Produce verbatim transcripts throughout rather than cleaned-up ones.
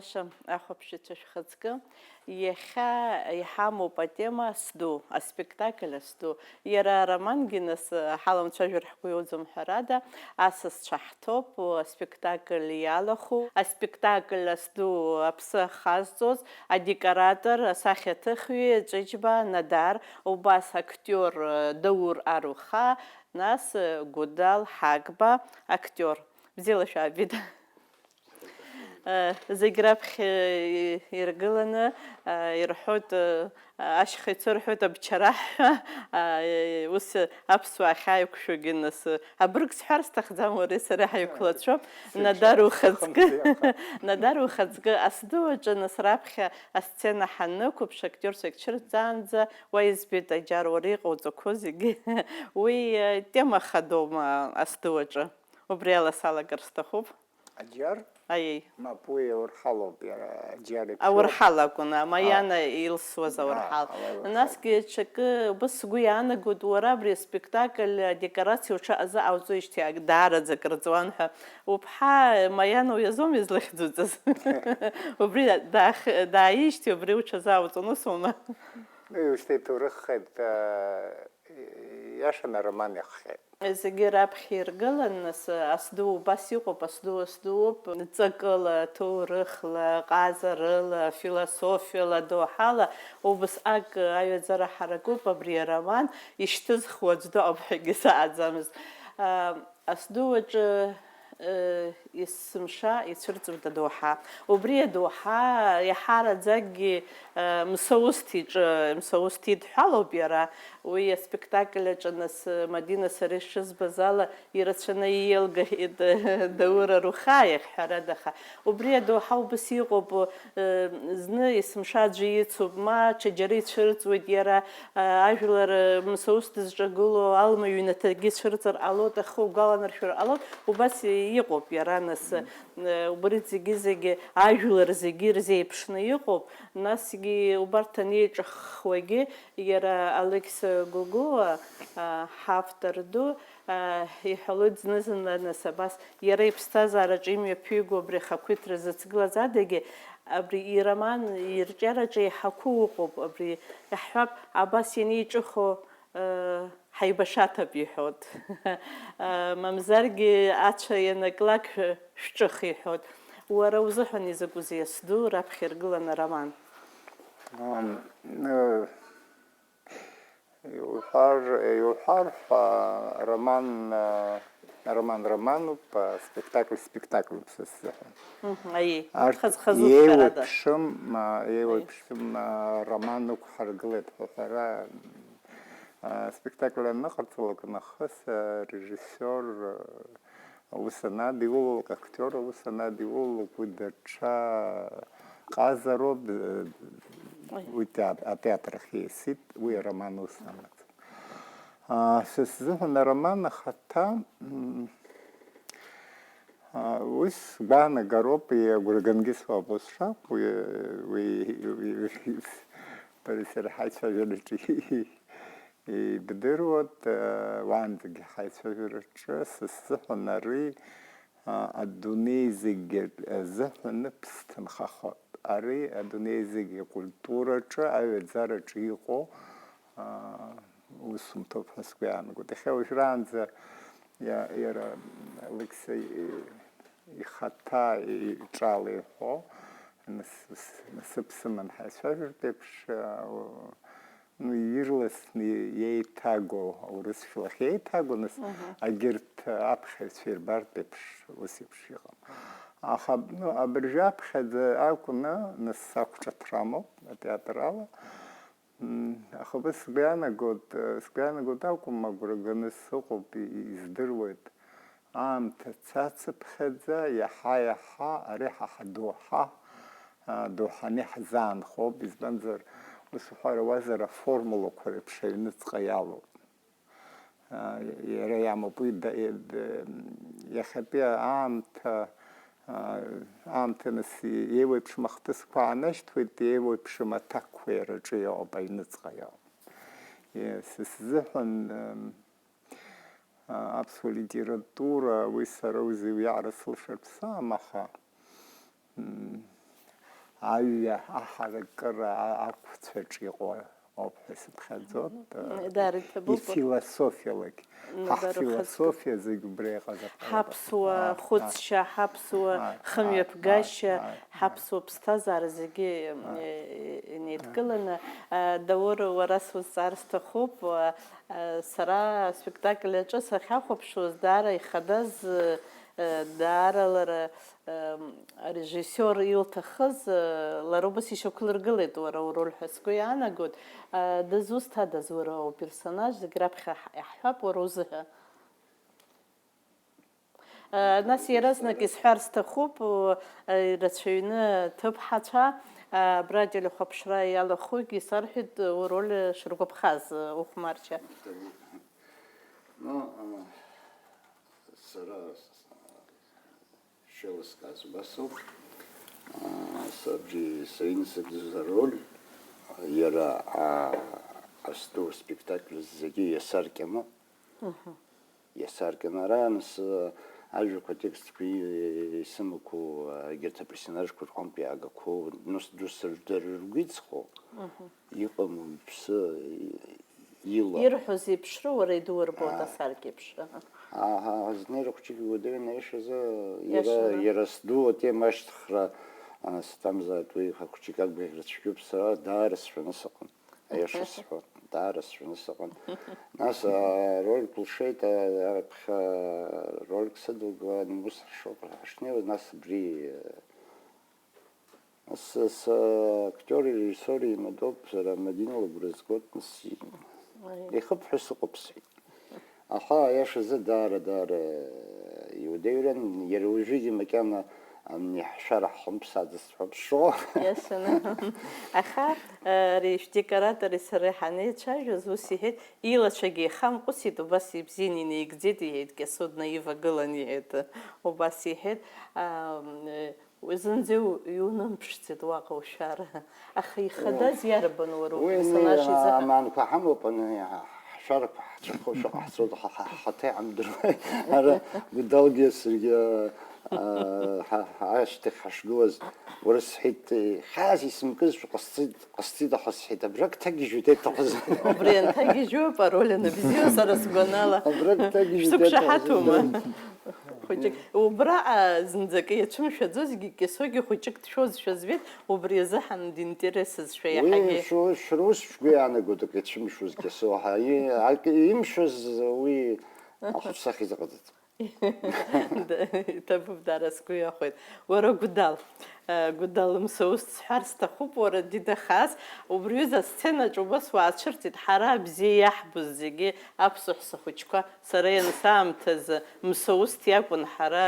Баша ахәаԥшыҩцәа шәхаҵкы, иахьа иҳамоуп атема Асду, аспектакль Асду. Иара аромангьы нас ҳаламцәажәар ҳгәы иауӡом, ҳәарада, асасцәа ҳҭоуп аспектакль иалахәу. Аспектакль Асду аԥсы ахазҵоз адекоратор, асахьаҭыхҩы Ҷыҷба Надар, убас актиор Даур Аруха, нас Гәыдал Ҳагба, актиор. Бзиала шәаабеит. Зегь раԥхьа иргыланы ирҳәоит, ашьха ицо рҳәоит абчараҳәа, ус аԥсуаа ахьааиқәшәогьы нас. Абырг сҳәар сҭахӡам, уареи сареи ҳаиқәлацәоуп. Надар ухаҵкы, Надар ухаҵкы Асду аҿы нас раԥхьа асцена ҳаннықәыԥш, актиорцәа егьцәырҵаанӡа уа избеит, аџьар уара иҟауҵақәоу зегьы. Уи тема хадоума Асду аҿы? Убри ала салагар сҭахуп. Аџьар? Аиеи. Мап, уи аурҳалоуп, иара аџьар еиԥшроуп. Аурҳал акәын, Маиана илсуаз аурҳал. Насгьы ҽакы, убас сгәы иаанагоит, уара абри аспектакль адекорациа уҽазы ауҵоижьҭеи ак-, даараӡа акыр ҵуан ҳәа. Уԥҳа Маиана уи азоума излыхьӡуҵаз? Убри даах-, дааижьҭеи убри уҽазы ауҵон, ус аума? Ну, иушьҭа иҭоурыххеит, э, иашаны ароман иахҟьеит. Зегьы раԥхьа иргылан, нас, Асду убас иҟоуп, Асду, Асдууп, ҵакыла, ҭоурыхла, ҟазарыла, философиала, доуҳала, убасҟак аҩаӡара ҳаракуп абри ароман, ишьҭызхуа аӡә дыҟам ҳәагьы сааӡамызт. Асду аҿы, э, есымша ицәырҵуеит адоуҳа. Убри адоуҳа иаҳараӡакгьы, э, Мсоусҭ иҿы, Мсоусҭ идҳәалоуп иара. Уи аспектакль аҿы нас, э, Мадина сара ишызбаз ала, ирацәаны иеилгаҳәеит, э, Даур Аруха иахь, ҳәарада, аха убри адоуҳа убас иҟоуп, э, зны есымша аӡәы ицуп, ма ҽаџьара ицәырҵуеит иара, э, ажәлар, э, Мсоусҭ дызҿагылоу Алма иҩнаҭагьы цәырҵыр ҟалоит, ахы угәаланаршәар ҟалоит, убас иҟоуп иара, нас, э, убри зегьы-зегьы ажәлар зегьы ирзеиԥшны иҟоуп, насгьы убарҭ анеиҿаххуагьы иара Алықьса Гогоа, э, ҳавтор ду, э, иҳәалоит зны-зынла, нас абас иара иԥсҭазаараҿы имҩаԥиго абри ахақәиҭра зыцгылаз адагьы, абри ироман ирҿиараҿы еиҳақәоу ыҟоуп, абри иаҳҳәап, абас ианеиҿыхо, э, ҳаибашаҭап иҳәоит. Э, мамзаргьы ацәа ианаклак шә-, шәҿых иҳәоит. Уара узыҳәан изакәызеи Асду раԥхьа иргыланы ароман? Ам, э, Иуҳәар, иуҳәар ҳәа, роман, роман романуп, спектакль спектакльуп са сзыҳәан. Мгм, аиеи. Арҭ хаз-хазуп, ҳәарада. Еиуеиԥшым, а, еиуеиԥшым, а, роман ықәҳаргылеит ҳәа ҳәара, а, спектакль аныҟарҵалак нахыс, а, режиссиор, а, Аус анадиулалак, актиор аус анадиулалак, уи даҽа ҟазароуп, э, Ой. Уи теат-, атеатр ахь ииасит, уи ароман ус анаӡам. А, са сзыҳәан ароман ахаҭа, м, а, уи сгәаанагароуп, иагәра гангьы суабоз шакәу, уи, уи, уи, уи, бареи сареи ҳаицәажәараҿы Ибдыруеит, уаанӡагьы ҳаицәажәараҿы са сзыҳәан ари, а, адунеи зегьы азыҳәан ԥсҭынхахоит. Ари адунеи зегьы акультураҿы, аҩаӡараҿы иҟоу, а, усумҭоуп ҳәа сгәы иаанагоит. Иахьа уажәраанӡа иа-, иара Алықьса и-, ихаҭа иҿала иҳәо, нас-, нас-, насыԥ сыман ҳаицәажәартә еиԥш, а, у-, Ну, ирласны иеиҭаго, аурысшәала ахьеиҭаго, нас, Мгм. Агьырҭ аԥхьаҩцәа ирбартә еиԥш, ус еиԥш иҟам. Аха, ну, абыржәы аԥхьаӡа акәны, нас, сақәҿыҭра амоуп атеатр ала. М, аха убас сгәы иаанагоит, э, сгәы иаанагоит акәым, агәра ганы сыҟоуп, и-, и-, издыруеит. Аамҭа цацыԥхьаӡа иаҳа-иаҳа ари ҳа ҳдоуҳа, а, доуҳаны иаҳзаанхоуп, избанзар, ус уҳәар ауазар, аформулақәа реиԥш аҩныҵҟа иалоуп. А, иара иамоуп, уи да-, е-, д-, иахьатәи аамҭа, а, аамҭа нас еиуеиԥшым ахҭысқәа аанашьҭуеит, еиуеиԥшым аҭакқәа иара аҿы иоуп, аҩныҵҟа иоуп. Е, са сзыҳәан, м, А, аԥсуа литература, уи сара узеиуиаара сылшартә саам, аха, м, аҩ аҳаракыра ақәцәаҿ иҟоу ауп ҳәа сыԥхьаӡоит. Дара иҭабуп. Ифилософиалагь. Ҳа Набарахазгьы. Ҳфилософиа зегь убра иҟазар ҟалап. Ҳаԥсуа хәыцшьа, ҳаԥсуа хымҩаԥгашьа, ҳаԥсуа ԥсҭазаара зегьы, э, инеидкыланы. Э, Даур, уара сузҵаар сҭахуп. Э, сара аспектакль аҿы сахьахәаԥшуаз, даара ихадаз, э, даара лара, э, арежиссиор илҭахыз, э, лара убас ишьақәлыргылеит уара уроль ҳәа сгәы иаанагоит. Э, дызусҭадаз уара уперсонаж, зегь раԥхьа ҳ-, иаҳҳәап уара узыҳәа. Э, нас иаразнак исҳәар сҭахуп, э, ирацәаҩны ҭыԥҳацәа, э, абра ателехәаԥшра иалахәугьы исарҳәеит, э, уроль шыргәаԥхаз, э, ухәмаршьа. Ну, э, сара шеилыскааз убас ауп. Э, сабжьи саинсыгӡоз ароль, иара, а, астәы спектакль зегьы иасаркьаны. Мгм. Иасаркьан ара, нас, э, ажәақәа, атекстқәа и-, исымақәоу, э, егьырҭ аперсонажқәа рҟынтә иаагақәоу, нас, дус рдыр ргәы иҵхо, мгм, иҟам уаҩԥсы, и-, ила. Ирҳәоз еиԥшроу уара идурбоит, аа, асаркьеиԥш. Аҳа, азнер хәҷык иуадаҩын аиашазы, иара, иашаны, иара сду атема ашьҭыхра, а, сҭамзааит, уи хәҷык агәаӷьра цәгьоуп, сара даара сшәаны сыҟан. Аиаша сҳәо, даара сшәаны сыҟан. Нас, а, рольк лшеит, а, аԥхьа рольк сыдылкылан, ус ҳшоуп, ҳашнеиуаз, нас абри, а, с-, с-, актиори режиссиори еимадоуп, сара Мадина лыгәра згоит, нас, и-, аи, ихыб ҳәа сыҟоуп, сҳәеит. Аха, аиашазы, даара, даара иуадаҩран, иара уажәыгьы макьана ани ҳшәара ҳхымԥсааӡацт ҳәа бшо. Иашаны. Аха, э, ари шәдекоратори сареи ҳанеицәажәоз, ус иҳәеит, илацәагьы еихамҟәысит, убас ибзианы инаигӡеит, иҳәеит, Кьасо днаивагылан, иҳәеит, убас иҳәеит. Ам, э, Уи зынӡа иу-, иунымԥшӡеит уаҟа ушәара. Аха ихадаз иарбан уара уперсонаж изыҳәа? Уи амаанқәа ҳамоуп, ани ҳ-, ҳшәарақәа ҳцәыхо шаҟа ҳцоит, ҳа-, ҳа-, ҳхаҭа иҳамдыруеи. Ара Гәдалгьы саргьы, а, ҳа-, ҳа-, ашьҭахь ҳашгылаз, уара сҳәеит, хьаас исымкыз ҟасҵеит, ҟасҵеит, аха сҳәеит, абрак ҭагьежьуеит еиҭахыз. Убри анҭагьежьуа апароль аныбзиоу сара сгәанала. Абрак ҭагьежьуеит еиҭахыз. Шәсықәшаҳаҭума? Хәыҷык, убраҟа зынӡакы иацәымшәаӡозгьы, Кьасогьы хәыҷык дшәозшәа збеит, убри азыҳәан динтересызшәа иаҳагьы. Уи шәу-, шәрус шәгәы иаанагоит акы ицәымшәоз Кьасо ҳәа. И-, акы имшәоз уи ахәыҷсахьа изыҟаҵаӡом. Да, иҭабуп, дара сгәы иахәеит. Уара Гәдал, э, Гәдал Мсаусҭ сҳәар сҭахуп, уара Дида Хаас, убри ҩыза асценаҿ убас уаацәырҵит, ҳара абзиа иаҳбоз зегьы аԥсуа ҳәсахәыҷқәа. Сара иансаамҭазы Мсаусҭ иакәын ҳара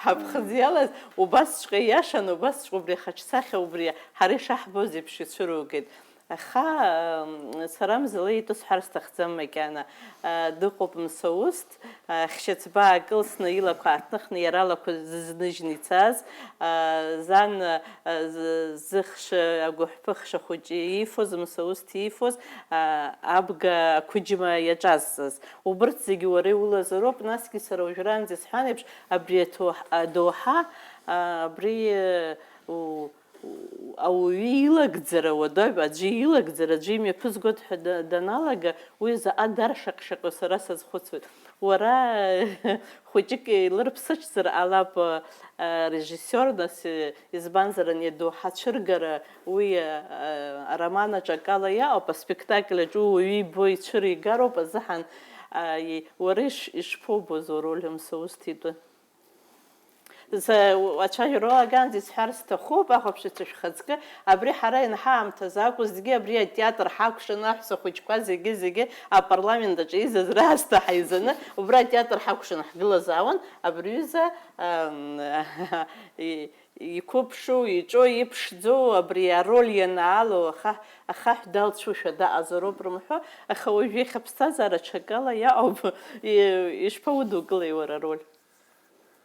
ҳаԥхыӡ иалаз, убасҵәҟьа ииашан, убасҵәҟьа убри ахаҿсахьа убри ҳара ишаҳбоз еиԥш ицәыругеит. Аха, м, сара мзала итәы сҳәар сҭахӡам макьана. А, дыҟоуп Мсаусҭ, а, хьшьыцба аакылсны, илақәа ааҭныхны, иара алақәа зызныжьны ицаз, а, зан, а, з-, зыхша, агәыҳәԥыхша хәыҷы иифоз, Мсаусҭ иифоз, а, абга ақәыџьма иаҿазҵаз. Убырҭ зегьы уара иулазароуп, насгьы сара уажәраанӡа исҳәан еиԥш, абри аҭоуҳ-, адоуҳа, а, абри, у-, у-, ауаҩы илагӡара уадаҩуп, аӡәы илагӡара, аӡәы имҩаԥызгоит ҳәа да-, даналага, уи заҟа даршаҟь-шаҟьо сара сазхәыцуеит. Уара хәыҷык еилырԥсыҽзар ҟалап, а, режиссиор, нас, э, избанзар, ани адоуҳа ацәыргара, уи, а, а, ароман аҿы акала иаауп, аспектакль аҿы уаҩы ибо ицәыригароуп азыҳәан, а, и-, уара иш-, ишԥоубоз уроль Мсаусҭ итәы? Са, у-, ацәажәара уалагаанӡа исҳәар сҭахуп, ахәаԥшыцәа шәхаҵкы, абри ҳара ианҳаамҭаз акәызҭгьы, абри атеатр ҳакәшаны, аҳәса хәыҷқәа зегьы-зегьы апарламент аҿы изаз раасҭа ҳаизаны, убра атеатр ҳакәшаны ҳгылазаауан, абри ҩыза, ам, и-, иқәыԥшу, иҿоу, иԥшӡоу, абри ароль ианаало, ахаҳә, ахаҳә далцәушәа даҟазароуп рымҳәо, аха уажәы иахьа аԥсҭазаара ҽакала иаҟоуп, и-, ишԥаудукылеи уара ароль?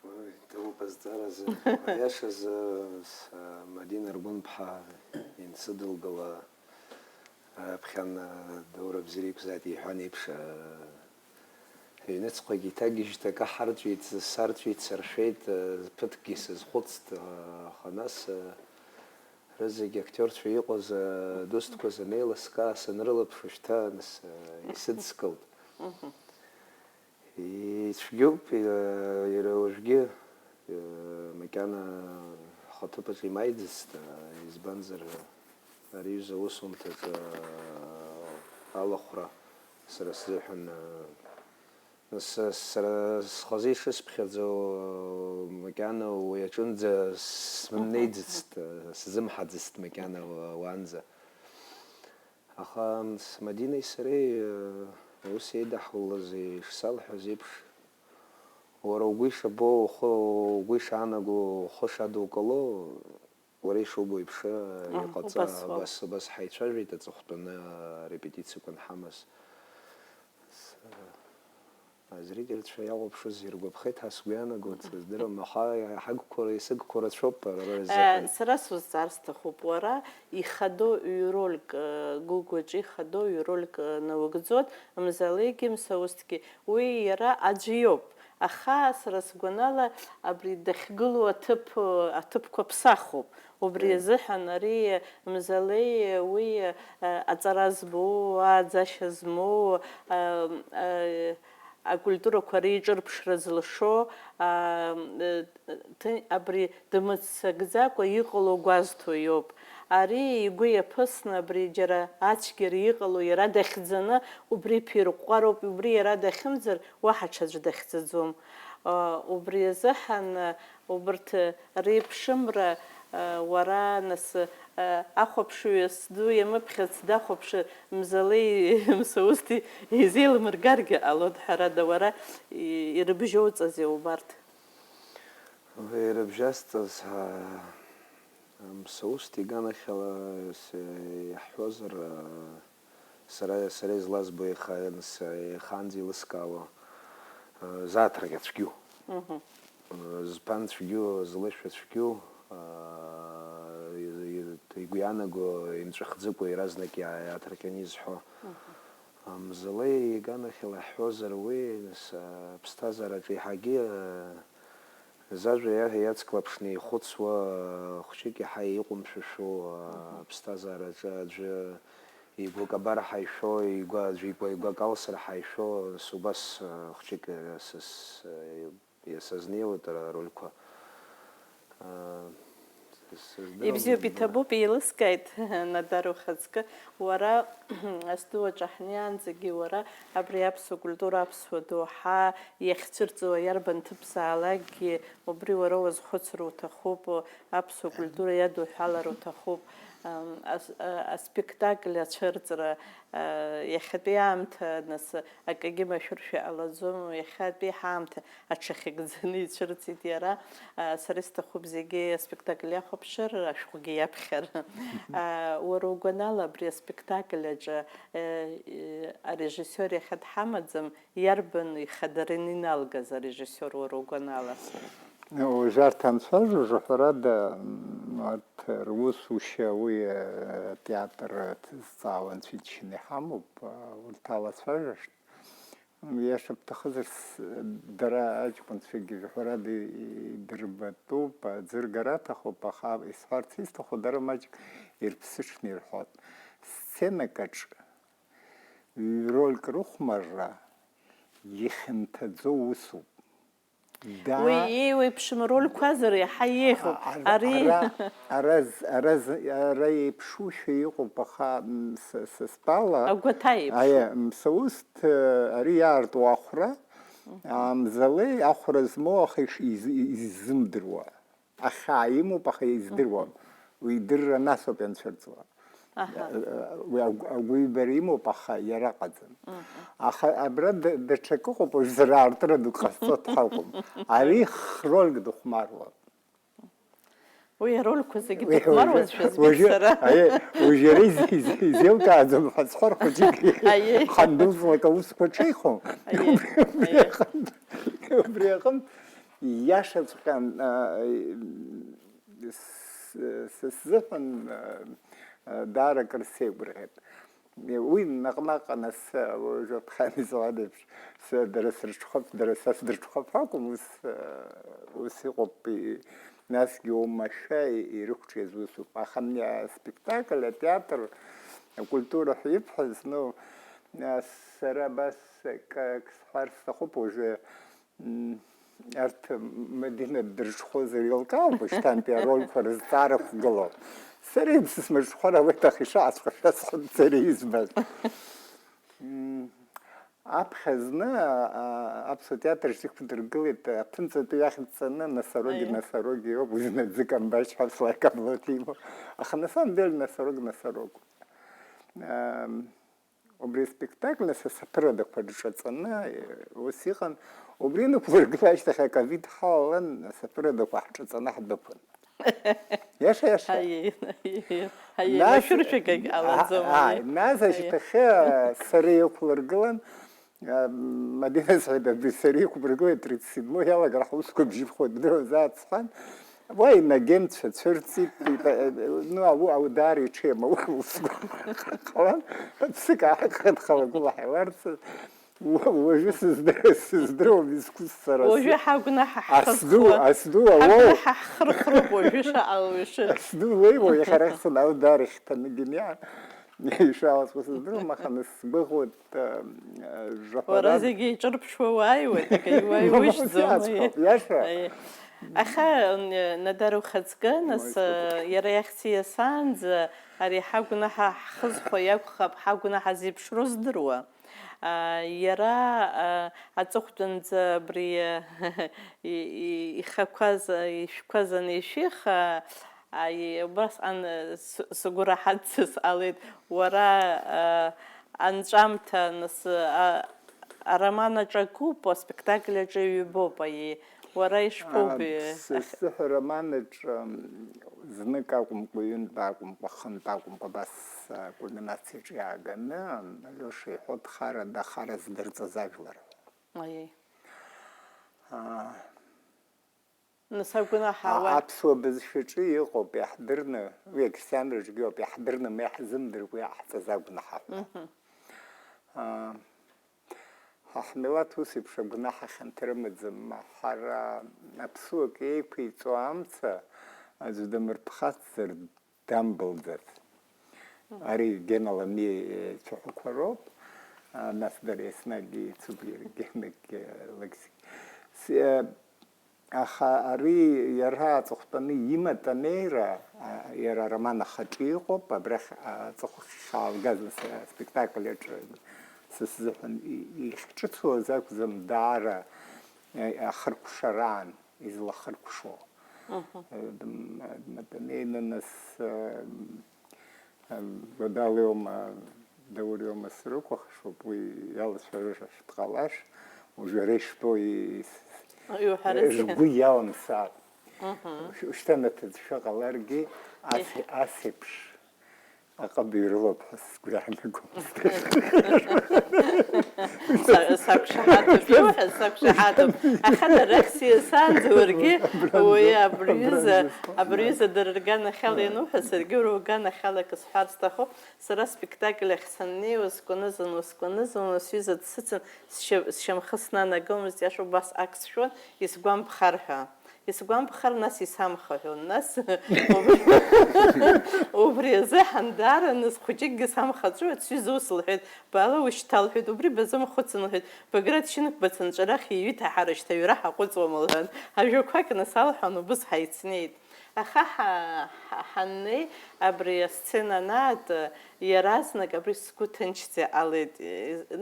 Уи, ҭабуп азҵааразы. Аиашазы, с-, Мадина Аргәынԥҳа инсыдылкыла, аԥхьан, Даур Абзиа иқәзааит иҳәан еиԥш, ҳҩныҵҟагьы иҭагьежьит, акы ҳарҵәеит, сарҵәеит, саршәеит, ԥыҭкгьы сазхәыцт, аха нас, Рызегь актиорцәа иҟаз, э, дусҭқәа занеилыскаа санрылаԥш, шьҭа, нас, э, исыдскылт. Ицәгьоуп, э, иара уажәгьы, э, макьана ҳхаҭыԥаҿ имааиӡацт, э, избанзар, ари аҩыза аусумҭаҿы, э, алахәра сара сзыҳәан, э, Са, сара схазы ишысԥхьаӡо, макьана уи аҿынӡа сымнеиӡацт, сзымҳаӡацт макьана уаанӡа. Аха, мс, Мадинеи сареи, э, ус еидаҳулаз ишсалҳәаз еиԥш, уара угәы ишабо, ухы, угәы ишаанаго, ухы шадукыло, Уара ишубо еиԥш, Аҳ, иҟаҵа, убас ауп. Убас, убас ҳаицәажәеит аҵыхәтәаны арепетициақәа анҳамаз. С-, азрительцәа иахәаԥшыз иргәаԥхеит ҳәа сгәы иаанагоит, сыздырам, аха ҳагқәа, исыгқәа рацәоуп ара Э, рзыҳәан. Сара сузҵаар сҭахуп, уара ихадоу ҩ-рольк, э, Гәыгәаҿы ихадоу ҩ-рольк, э, наугӡоит, Мзалеигьы Мсаусҭгьы, уи иара аӡәы иоуп. Аха сара сгәанала, абри дахьгылоу аҭыԥ, аҭыԥқәа ԥсахуп. Убри Е. Азыҳәан ари Мзалеи уи, э, аҵара змоу, ааӡашьа змоу, э, э, акультурақәа реиҿырԥшра зылшо, а, э, ҭы-, абри дымыццакӡакәа иҟало гәазҭо иоуп. Ари игәы иаԥысны, абри џьара ацәгьара иҟало иара дахьӡаны, убри ԥирҟәҟәароуп, убри иара дахьымӡар, уаҳа ҽаӡә дахьӡаӡом. Убри азыҳәан, убырҭ реиԥшымра, уара, нас, ахәаԥшҩы зду иамыԥхьац дахәаԥшыр, Мзалеи Мсаусҭи изеилмыргаргьы ҟалоит, ҳәарада, уара ирыбжьоуҵазеи убарҭ? Ирыбжьасҵаз, Мсаусҭи иганахьала иаҳҳәозар, Сара, сара излазбо иаха-, с-, иаханӡа еилыскаауа, э, зааҭырҟьа цәгьоу. Мгм. Э, зԥан цәгьоу, злышәа цәгьоу, э, и-, и-, игәы иаанаго, имҵәахӡыкәа иаразнак иа-, иааҭырҟьаны изҳәо. Мгм. Мзалеи иганахьала иаҳҳәозар, уи, нас, аԥсҭазаараҿы еиҳагьы, э, зажәа иа-, иацклаԥшны ихәыцуа, э, хәҷык иаҳа иҟәымшәышәу, э, Мгм. Аԥсҭазаараҿы аӡәы Игәы акабар ҳаишәо, игәы аӡәы игәы, игәы акалсыр ҳаишәо, нас убас, э, хәҷык, э, сыс-, э, иасазнеиуеит ара арольқәа. Э, сыздырам. Ибзиоуп, иҭабуп, еилыскааит, Надар, ухаҵкы. Уара, астуаҿы ҳнеиаанӡагьы уара абри аԥсуа культура, аԥсуа доуҳа иахьцәырҵуа иарбан ҭыԥзаалакгьы, убри уара уазхәыцыр уҭахуп, аԥсуа культура иадуҳәалар уҭахуп. Ам, ас-, а, аспектакль ацәырҵра, а, иахьатәи аамҭа, нас, акагьы машәыршәа иҟалаӡом, иахьатәи ҳаамҭа аҽахьыгӡаны ицәырҵит иара. А, сара исҭахуп зегьы аспектакль иахәаԥшыр, ашәҟәгьы иаԥхьар. А, уара угәанала абри аспектакль аҿы, э, э, арежиссиор иахьа дҳамаӡам, Иарбан ихадараны иналгаз арежиссиор уара угәанала? Уажәы арҭ анцәажәоз, ҳәарада, м, арҭ русушьа уи, э, атеатр зҵаауа анцәа иџьшьаны иҳамоуп, а, урҭ алацәажәашт. Иаша бҭахызар, с-, дара аҷкәынцәагьы, ҳәарада, идырбатәуп, аӡы ргара аҭахуп, аха исҳәарц исҭаху, дара маҷк ирԥсыҽны ирҳәоит. Сценак аҿы Ҩ-рольк рыхәмарра ихьанҭаӡоу усуп. Да. Уи еиуеиԥшым рольқәазар иаҳа еиӷьуп. Ара, Ари ара, ара з-, ара з-, ара еиԥшушәа иҟоуп, аха, м, с-, с-, стәала, Агәаҭа еиԥшуп. Аиа, Мсаусҭ, э, ари иаарту ахәра, Мгм. Амзалеи ахәра змоу, аха иш-, из-, иззымдыруа. Ахьаа имоуп, аха издыруам. Мгм. Уи идырра нас ауп ианцәырҵуа. Аҳа. Уи агә-, агәыҩбара имоуп, аха иара ыҟаӡам. Мгм. Аха абра д-, даҽак ыҟоуп, уажә сара аартра дук ҟасҵо дҳакәым. Ари х-, рольк дыхәмаруа. Уи арольқәа зегьы Уи дыхәмаруазшәа уажәы, збеит уажәы, сара. Аиеи, уажәы иара из-, из-, изеилкааӡом ҳәа сҳәар хәыҷык Аиеи. Хандуҵлак аус қәаҽеихо. Аиеи, Убри аиеи. Аҟынтә, убри аҟынтә иашаҵәҟьан, а, с-, са сзыҳәан, а, а, даара акыр сеигәырӷьеит. Уи наҟ-наҟ нас, а, уажәы аԥхьан излада еиԥш, с-, дара сырҽхәап, дара са сдырҽхәап ҳәа акәым, ус, а, ус иҟоуп, и-, Насгьы оумашәа ирықәҿиаз усуп. Аха абни аспектакль, атеатр, акультура ҳәа ибҳәаз, ну, а, сара абас акы, акы сҳәар сҭахуп, уже, м, арҭ Мадина дырҽхәозар еилкаауп, шьҭантәи арольқәа рызҵаара ықәгылоу. Сара ибзысмырҽхәар ауеит, аха ишаасҳәаша сҳәоит сара избаз. М, аԥхьа зны, а, аԥсуа театр зегь ықәдыргылеит, аԥынҵатәи иахьӡҵаны, носороги, Аиа. Носороги иоуп, уи зны аӡы камбашь ҳәа слайк аблоҭ имоу. Аха на самом деле носорог, носорог. Ам, убри аспектакль нас асаԥырадақәа рҿаҵаны, э, ус иҟан. Убри нықәлыргылеижьҭеи аковид ҳалалан, асаԥырадақәа ҳҿаҵаны ҳдәықәын. Иаша, иаша. Ҳаиеи, ҳаиеи, ҳаиеи, Нас, машәыршәагагь а, ҟалаӡом, а, аиеи. Нас Аиеи. Ашьҭахьы, а, сара иқәлыргылан, а, Мадина сҳәеит, абри сара иқәбыргылеит, тридцать седьмой иалагар ҳусқәа бжьыԥхоит, дырозааит сҳәан. Уа инагентцәа цәырҵит, ну, ау-, аудар иҽеим, аусқәа ҟалан, ԥсык аахыдхала гәылаҳәа уарцы. Уа-, уажәы сыздыр-, сыздыруам изқәысҵара. Уажәы ҳагәнаҳа Асду, ҳхырхуа. Асду, ало. Ҳагәнаҳа ҳхырхроуп уажәы шаҟа уажәы. Асду леиуа, иахьа арахь сынаудар ихьҭаны гениал. Ишаласуа сыздыруам, аха нас сгәыӷуеит, э, э, Уара жаҳәаран. Зегьы еиҿырԥшуа уааиуеит, акы иуаиужьӡом. Иаҵхо, иаша. Аиеи. Аха, м, Надар ухаҵкы, нас, Мои э, иара иахьца иасаанӡа ари ҳагәнаҳа ҳхызхуа иакәхап, ҳагәнаҳа зеиԥшроу здыруа. А, иара, а, аҵыхәтәанӡа абри, а, и-, и-, ихақәаз, а, ишәқәаз анишәих, а, а, и-, убасҟан, а, с-, сгәы раҳаҭӡа сҟалеит, уара, а, анҵәамҭа, нас, а, ароман аҿы акоуп, аспектакль аҿы ҩбоуп, аиеи. Уара ишԥоубеи? Ам, ах- сзыҳәа романаҿ, ам, знык акәымкәа, ҩынтә акәымкәа, хынтә акәымкәа, абас, а, кульминациаҿ иааганы, Алиоша иҳәоит, хара дахара здырҵаз ажәлар ҳәа. Аиеи. А, Нас агәнаҳа а, уа- аԥсуа бызшәаҿы иҟоуп, иаҳдырны, уи акрестьианраҿгьы иоуп, иаҳдырны ма иаҳзымдыркәа иаҳҵаз агәнаҳа ҳәа. Мгм. А, Ҳа ҳмилаҭ ус еиԥш агәнаҳа хьанҭа рымаӡам. Ҳара аԥсуак еиқәиҵо амца аӡә дамырԥхацзар, дамбылӡац. Ари Гена Лами ицәаҳәақәа роуп. А, нас дара еснагь еицуп иаргьы, Генагь, э, Лакси. С-, э, Аха ари иара аҵыхәтәаны имоуп анеира, а, иара ароман ахаҿы иҟоуп, абрахь, а, аҵыхәахь ишаалгаз, нас аспектакль аҿы са сзыҳәан и-, ихьҿыцуаз акәӡам, даара, э, ахыркәшараан излахыркәшо. Мгм. Э, дм-, дматанеины нас, э, Гәадал иоума, Даур иоума срыкәыхшоуп, уи иаласҳәарыша шәыԥҟалаш, уажәы ара ишәтәоу и-, Иуҳәарызеи? Ргәы иалымсаат. Мгм. Ш-, шьҭа наҭыӡшәа ҟаларгьы, ас, Еҳ. Ас еиԥш аҟыбаҩ рылоуп ҳәа сгәы иаанагомызт. Са-, сақәшаҳаҭуп, иуҳәаз сақәшаҳаҭуп. Аха дара ахьсиасаанӡа уаргьы уи абри ҩыза, абри ҩыза дара рганахьала иануҳәа, саргьы уара уганахьала акы сҳәар сҭахуп. Сара аспектакль ахь саннеиуа, скәанызануа, скәанызануа, сҩыза дсыцын, сшьа-, сшьамхы снанагомызт, иаша убас ак сшәон, исгәамԥхар ҳәа. Исгәамԥхар, нас исамхаҳәон. Нас убри, убри азы ҳандараны, схәыҷыкгьы самхаҵәуеит, сҩыза ус лҳәеит, баала ушьҭал, лҳәеит, убри базымхәыцын, лҳәеит, Баграт шьынқәба цынҵәарах иҩит, ҳара шьҭа ҩра ҳаҟәыҵуама, лҳәан. Ажәақәак насалҳәан, убыс ҳаицнеит. Аха ҳа-, ҳа-, ҳаннеи, абри асцена анаат, иаразнак абри сгәы ҭынчӡа иҟалеит.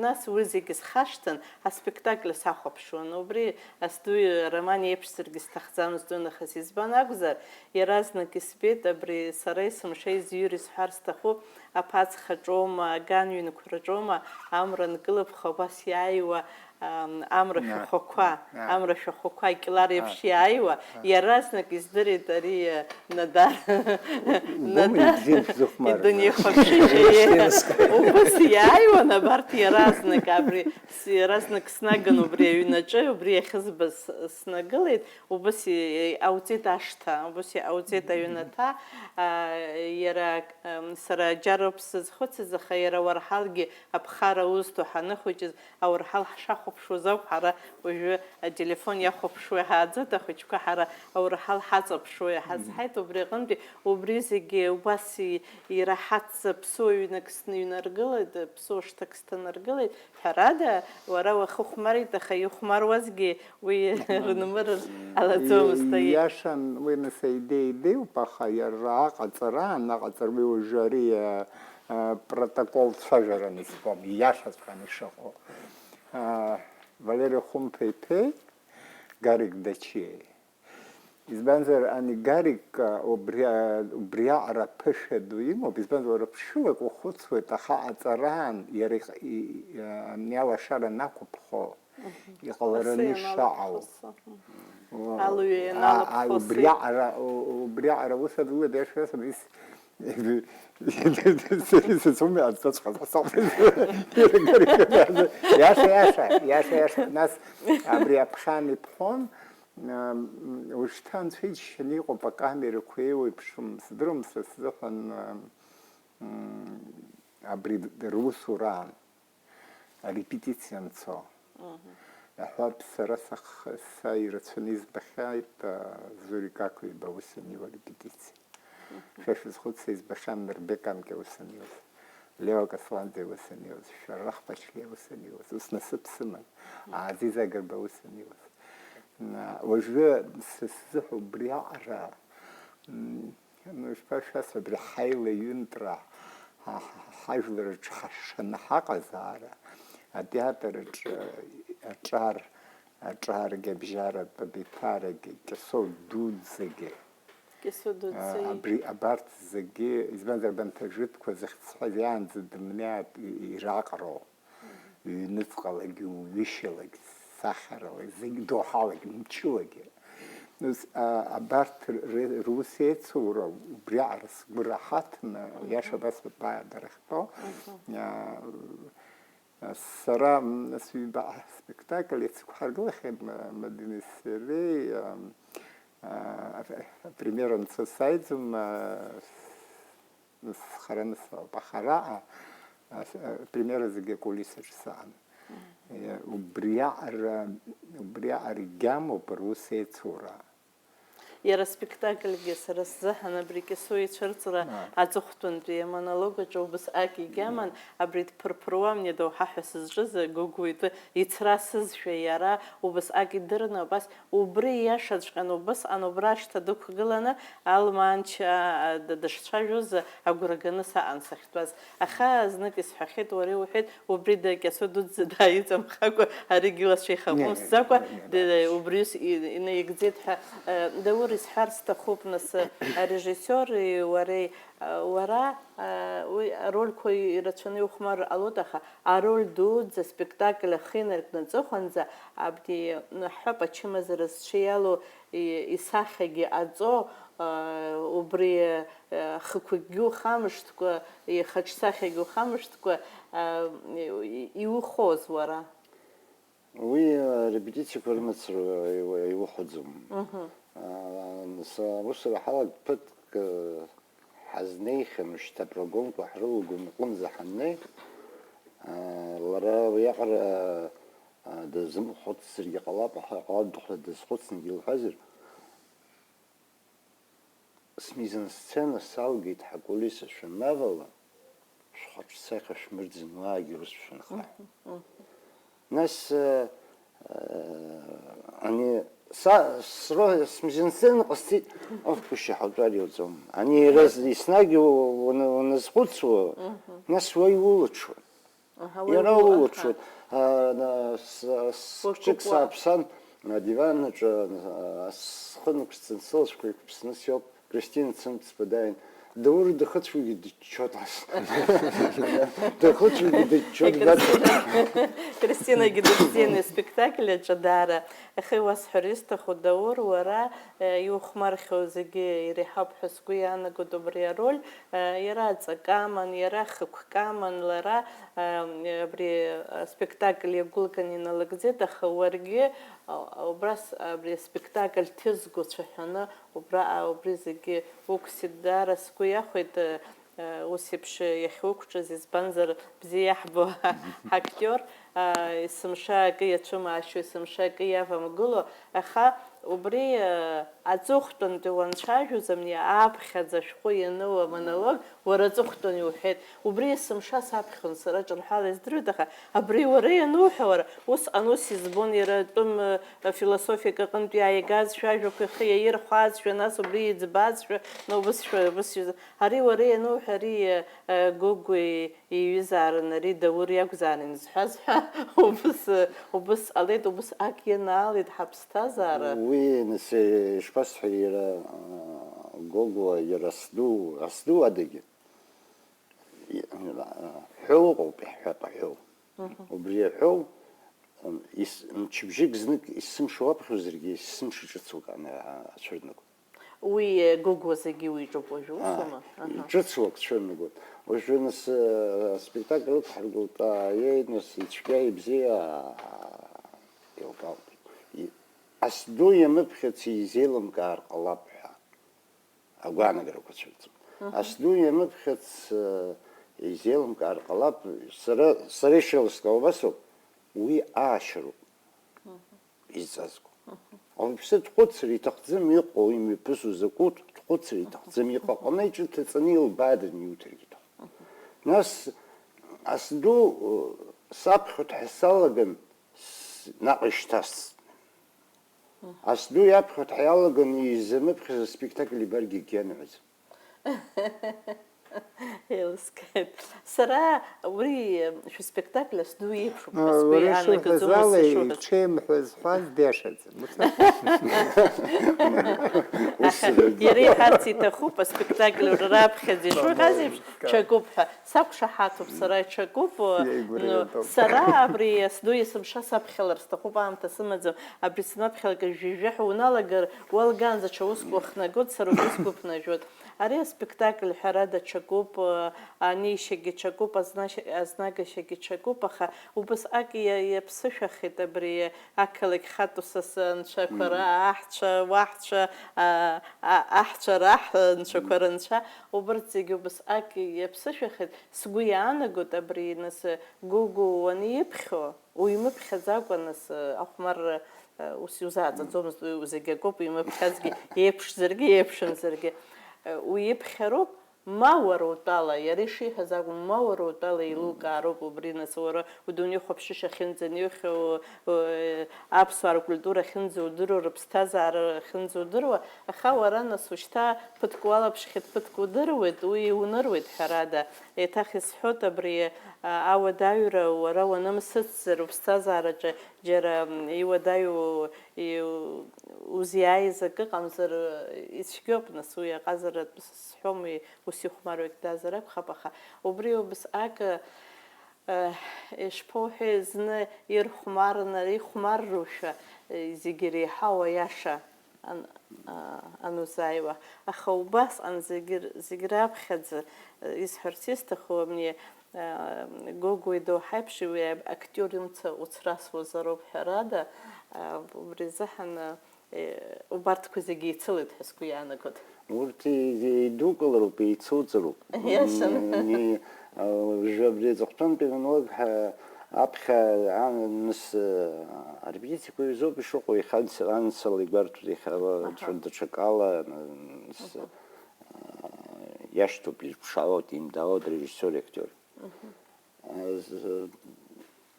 Нас уи зегьы схашҭын, аспектакль сахәаԥшуан. Убри асдуи ароман еиԥшзаргьы сҭахӡамызт уи нахыс. Избан акәзар, иаразнак исбеит, абри сара есымша изҩыр исҳәар сҭахуп, аԥацхаҿоума, аганҩынқәраҿоума, амра нкылыԥха убас иааиуа, ам, амра Наҟ. Шәахәақәа, Наҟ. Амра шәахәақәа акьлар еиԥш Наҟ. Иааиуа, Наҟ. Иаразнак издырит ари, э, Надар. Убома Надар ибзиан шәзыхәмарны. Идунеихәаԥши Убыс иааиуан абарҭ иаразнак, абри с-, иаразнак снаган убри аҩнаҿы, убри иахьызбаз снагылеит, убыс и-, иҟауҵеит ашҭа, убыс иҟауҵеит аҩнаҭа, а, иара, м, сара џьароуп сзызхәыцыз, аха иара уарҳалгьы аԥхара узҭо ҳаныхәыҷыз, ауарҳал ҳшахәаԥшуаз ауп ҳара уажәы ателефон иахәаԥшуа иҳааӡоит, ахәыҷқәа ҳара ауарҳал ҳаҵаԥшуа иҳазҳаит, убри аҟынтәи убри зегьы убас и-, ираҳаҭӡа ԥсуа ҩнык сныҩнаргылеит, ԥсуа шҭак сҭанаргылеит, ҳәарада, уара уахыхәмарит, аха ихәмаруазгьы уи рнымыр ҟалаӡомызт, аиеи. Ииашан, уи нас аидеиа идеиуп, аха иара аҟаҵара, анаҟаҵара уи уажәы ари, а, а, протокол цәажәараны избом, ииашаҵәҟьаны ишыҟоу. А, Валери Хәымԥа-иԥеи Гарик Дачиеи. Избанзар, ани Гарик, а, убри, а, убриаҟара ԥышәа ду имоуп, избанзар, уара ԥшьылак ухәыцуеит, аха аҵараан иара иҟ-, и-, и-, а, ани алашара анақәыԥхо, иҟалараны ишаҟоу. Алҩа ианалԥхо, а, а, убриаҟара, у-, убриаҟара ус адула дешәасым, ис-, сара исыцуми, аҵаҵәҟьа сасоуп. Иаша, иаша, иаша, иаша. Нас абри аԥхьан иԥхон, ам, ушьҭа анцәа иџьшьаны иҟоуп, акамерақәа еиуеиԥшым, сдыруам, са сзыҳәан, ам, м, абри русураан. Арепетициа анцо. Аҳәап, сара сахх-, са ирацәаны избахьеит, а, Зурик Ақәиба ус аниуа арепетициа. Шәа шәызхәыцуа избахьан Нырбек Амгьы ус аниуаз, Лео Касланӡе ус аниуаз, Шәарах Пачлиа ус аниуаз, ус насыԥ сыман, Азиз Агрба ус аниуаз. На, уажәы са сзыҳәа убриаҟара, м, Ну, ишԥашәасҳәо, абри ҳаилаҩынтра, ҳа-, ҳа-, ҳажәлар рҿы ҳашаны ҳаҟазаара, атеатр аҿы аҿар, аҿаргьы, абжьаратә абиԥарагьы, Кьасоу дуӡӡагьы, Кьасоу дуӡӡа, а, абри, абарҭ зегьы, избанзар, абанҭ ажәытәқәа зыхьӡ сҳәаз иаанӡа дымнеит, и-, ираҟароу. Ҩныҵҟалагьы, ҩышьалагь, сахьарала, зегь доуҳалагь, мчылагьы. Нас, а, абарҭ р-, р-, рус еицура убриаҟара сгәы раҳаҭны, иаша абас баба дарахьтәоу, а, сара, м, нас ҩба спектакль еицықәҳаргылахьеит, м, Мадинеи сареи, а, а, апремиера анцо саиӡом, а, Схараны сыҟоуп, аха араҟа, а, с-, а, премиера зегьы акулисаҿ сыҟан. Э, убриаҟара, убриаҟара егьамоуп рус еицура. Иара аспектакльгьы сара сзыҳәан абри Кьасоу ицәырҵра, аҵыхәтәантәи амонолог аҿы убасҟак егьаман, абри дԥырԥыруа амни адоуҳа ҳәа сызҿыз Гогәуа итәы ицрасызшәа иара убасҟак идырны абас Убри иашаҵәҟьан, убысҟан убра ашҭа дықәгыланы, Алма Анча, а, д-, дышцәажәоз агәра ганы саҟан сахьтәаз. Аха знык исҳәахьеит, уара иуҳәеит, убри да Кьасоу дуӡӡа дааиҵамхакәа, аригьы лацәа ихаҟәымҵӡакәа, Не, не, не, д-, убри ус и-, инаигӡеит ҳәа. Э, Даур, исҳәар сҭахуп, нас, э, арежиссиори уареи, э, уара, э, уи арольқәа ирацәаны иухәмарыр ҟалоит, аха Ароль дуӡӡа аспектакль ахы инаркны аҵыхәанӡа, абни, ҳҳәап, ачымазара зҽеиалоу и-, исахьагьы аҵо, а, убри, а, хықәкгьы ухамышҭкәа, ихаҿсахьагьы ухамышҭкәа, а, и-, и-, иухоз уара? Уи, а, репетициақәа рымацара иу-, иухәаӡом. Мгм. А, нас аусура ҳалак ԥыҭк, а, ҳазнеихьан, шьҭа прогонқәа ҳрылагон аҟынӡа ҳаннеи, а, лара уиаҟара, а, дазымхәыцзаргьы ҟалап, аха ҟалап ҳәа дазхәыцны егьилҳәазар, смизансцена салгеит ҳакулиса шәаннавала, шәхаҿсахьа шәмырӡын, уаагьы ус шәынхааит. Нас, э, э, ани са сро-, смизансцена ҟасҵеит, оф, ушьа ҳауҵәар иуӡом. Ани раз-, еснагь у-, уна-, уназхәыцуа, нас уа иулаҽуан. Аҳа, уа Иара иулаҽуан. Улаҽуан. А, на, с-, с-, Уаҿыкәкәа. Ҿык сааԥсан, адиван аҿы, а, схы нықәсҵан, сылаԥшқәа еиқәыԥсаны сиоуп, Кристина дсымҵбадаин, Даур дахыцәугьы дыччоит ас. Дахыцәугьы дыччоит, Кристина. Кристинагьы дыбзианы аспектакль аҿы даара. Аха иуасҳәар исҭаху, Даур, уара, э, иухәмархьоу зегьы иреиҳауп ҳәа сгәы иаанагоит убри ароль. Э, иара ҵакы аман, иара хықәкы аман, лара, э, абри аспектакль иагәылганы иналыгӡеит, аха уаргьы, а, убра с-, абри аспектакль ҭызго цәаҳәаны убра, а, убри зегьы уқәсит, даара сгәы иахәеит, э, э, ус еиԥш иахьуқәҿыз, избанзар, бзиа иаҳбо ҳактиор, э, есымша акы иацәымаашьо, есымша акы иавамгыло, аха убри, э, аҵыхәтәантәи уанцәажәоз, амни аԥхьаӡа ашәҟәы иану амонолог, уара аҵыхәтәан иуҳәеит. Убри есымша саԥхьон сара, ҿырҳәала издыруеит, аха абри уара иануҳәа, уара, усҟан ус избон, иара атәым, э, философиак аҟынтә иааигазшәа, ажәақәа ихы иаирхәазшәа, нас убри иӡбазшәа, ну, убысшәа, убыс из-, ари уара иануҳәа, ари, э, э, Гогәи иҩызаарын, ари Даур иакәзаарын изҳәаз ҳәа, убыс, э, убыс ҟалеит, убыс ак ианаалеит ҳаԥсҭазаара. Уи, нас, э, ишԥасҳәари, иара, э, Гогәуа, иара асду, асду адагьы. И-, ҳәоу ыҟоуп, иаҳҳәап, аҳәоу. Мгм. Убри аҳәоу, м, ис-, мчыбжьык знык есымша уаԥхьозаргьы, есымша ҿыцуак ана-, а-, ацәырнаго. Уи, э, Гогәуа зегьы уи иҿоуп уажәы, ус, ааи, ума? Аҳа. Ҿыцуак цәырнагоит. Уажәы нас, э, аспектакль ықәҳаргылт, ааиеит, нас ицәгьа ибзиа, аа, еилкаауп. И-, асду иамыԥхьац изеилымкаар ҟалап ҳәа. Агәаанагарақәа цәырҵуеит. Мгм. Асду иамыԥхьац, э, изеилымкаар ҟалап, сара, сара ишеилыскаауа убасоуп, уи аашьароуп, мгм, изҵазкуа. Мгм. Ауаҩԥсы дхәыцыр иҭахӡам иҟоу, имҩаԥысу закәытә дхәыцыр иҭахӡам, иҟаҟаны иҿы ҭаҵаны илбаадан иуҭаргьы иҭахуп. Мгм. Нас асду, э, саԥхьоит ҳәа салаган, с-, наҟ ишьҭасҵт. Асду иаԥхьоит ҳәа иалаганы изамыԥхьаз аспектакль ибаргьы акгьы аныҳәаӡом. Еилыскааит. Сара уи шәыспектакль асду еиԥшуп ҳәа сгәы иаанагӡом, ус ишуҳәаз. Ишеимҳәаз ҳәа збиашаӡам. Ус рыӡбеит. Иара иҳәарц иҭахуп, аспектакль раԥхьаӡа ишуҳәаз еиԥш, ҽакуп ҳәа. Сақәшаҳаҭуп сара, иҽакуп. Иеигәырӷьатәуп. Ну, сара абри асду есымша саԥхьалар сҭахуп, аамҭа сымаӡам. Абри санаԥхьалак жәижәаҳәа уналагар, уалгаанӡа ҽа уск уахнагоит, сара убри сгәы ԥнажәоит. Ари аспектакль, ҳәарада, ҽакуп, анеишьагьы ҽакуп, азнашьа-, азнагашьагьы ҽакуп, аха убасҟак иа-, иаԥсышәахеит абри ақалақь хатәу сасы анцәақәа ра-, аҳцәа, уаҳцәа, а, а, аҳцәа раҳ-, анцәақәа рынцәа, убарҭ зегьы убасҟак иаԥсышәахеит. Сгәы иаанагоит абри, нас, Гогәуа уаниԥхьо, уимыԥхьаӡакәа, нас, ахәмарра, ус иузааӡаӡомызт, уи зегь акоуп, имыԥхьазгьы, еиԥшзаргьы, еиԥшымзаргьы, уиԥхьароуп, ма уара утәала, иара ишиҳәаз акәым, ма уара утәала еилукаароуп убри, нас, уара удунеихәаԥшышьа ахьынӡаниухьоу, аԥсуаа ркультура ахьынӡаудыруа, рыԥсҭазаара ахьынӡаудыруа, аха уара, нас, ушьҭа ԥыҭк уалаԥшхьеит, ԥыҭк удыруеит, уи иуныруеит, ҳәарада. Еиҭах исҳәоит абри, а, ауадаҩра уара уанымсыцзар, уԥсҭазаараҿы џьара, м, иуадаҩу, иу-, узиааиз акы ыҟамзар, ицәгьоуп, нас, уи аҟазаратә сҳәом, уи ус ихәмаруа дазар акәхап, аха убри убасҟак, э, ишԥоуҳәеи, зны ирхәмарны, ихәмаррушәа, э, зегь иреиҳау аиаша ан-, а, анузааиуа. Аха убасҟан зегь р-, зегь раԥхьаӡа, э, исҳәарц исҭаху, амни, э, Гогәуеи доуҳа еиԥш уи актиор имца уцрасуазароуп, ҳәарада, э, убри азыҳәан, э, убарҭқәа зегьы еицылоит ҳәа сгәы иаанагоит. Урҭ еи-, еидукылароуп, еицуҵароуп. Иашан. М, ни-, а, уажәы абри аҵыхәтәантәи амонолог ҳа-, аԥхьа, а, нас, а, арепетициақәа ҩызоуп ишыҟоу, иахьа анс-, ансала игәарҭоит, иахьа, а, Аҳа. даҽа-, даҽакала, а, нас, Аҳа. а, иашьҭоуп, иԥшаауеит, имдаауеит арежиссиори актиори. Мгм. А, з-,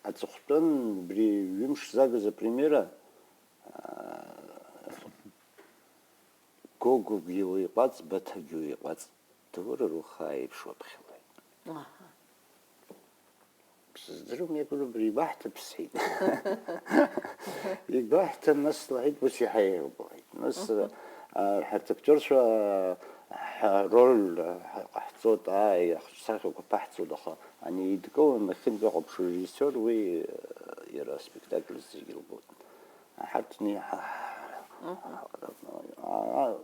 аҵыхәтәан убри ҩымш загыз апремиера, а, Гогәугьы уиҟәаҵ, Баҭагьы уиҟәаҵ, Даур Арухаа еиԥш уаԥхьалоит. Аҳа. Сыздыруам, иакәын убри ибаҳҭап, сҳәеит. Ибаҳҭам, нас, лҳәеит, ус иаҳа еиӷьуп, лҳәеит. Нас, Мгм. а, ҳарҭ актиорцәа, а, Ҳароль ҳа-, ҟаҳҵоит, ааи, ахаҿсахьақәа ԥаҳҵоит, аха ани идкыланы ахьынтәахәаԥшуа арежиссиор уи, э, иара аспектакль зегьы лбоит. Ҳарҭ ни-, ҳа-, Мгм. а-, а-,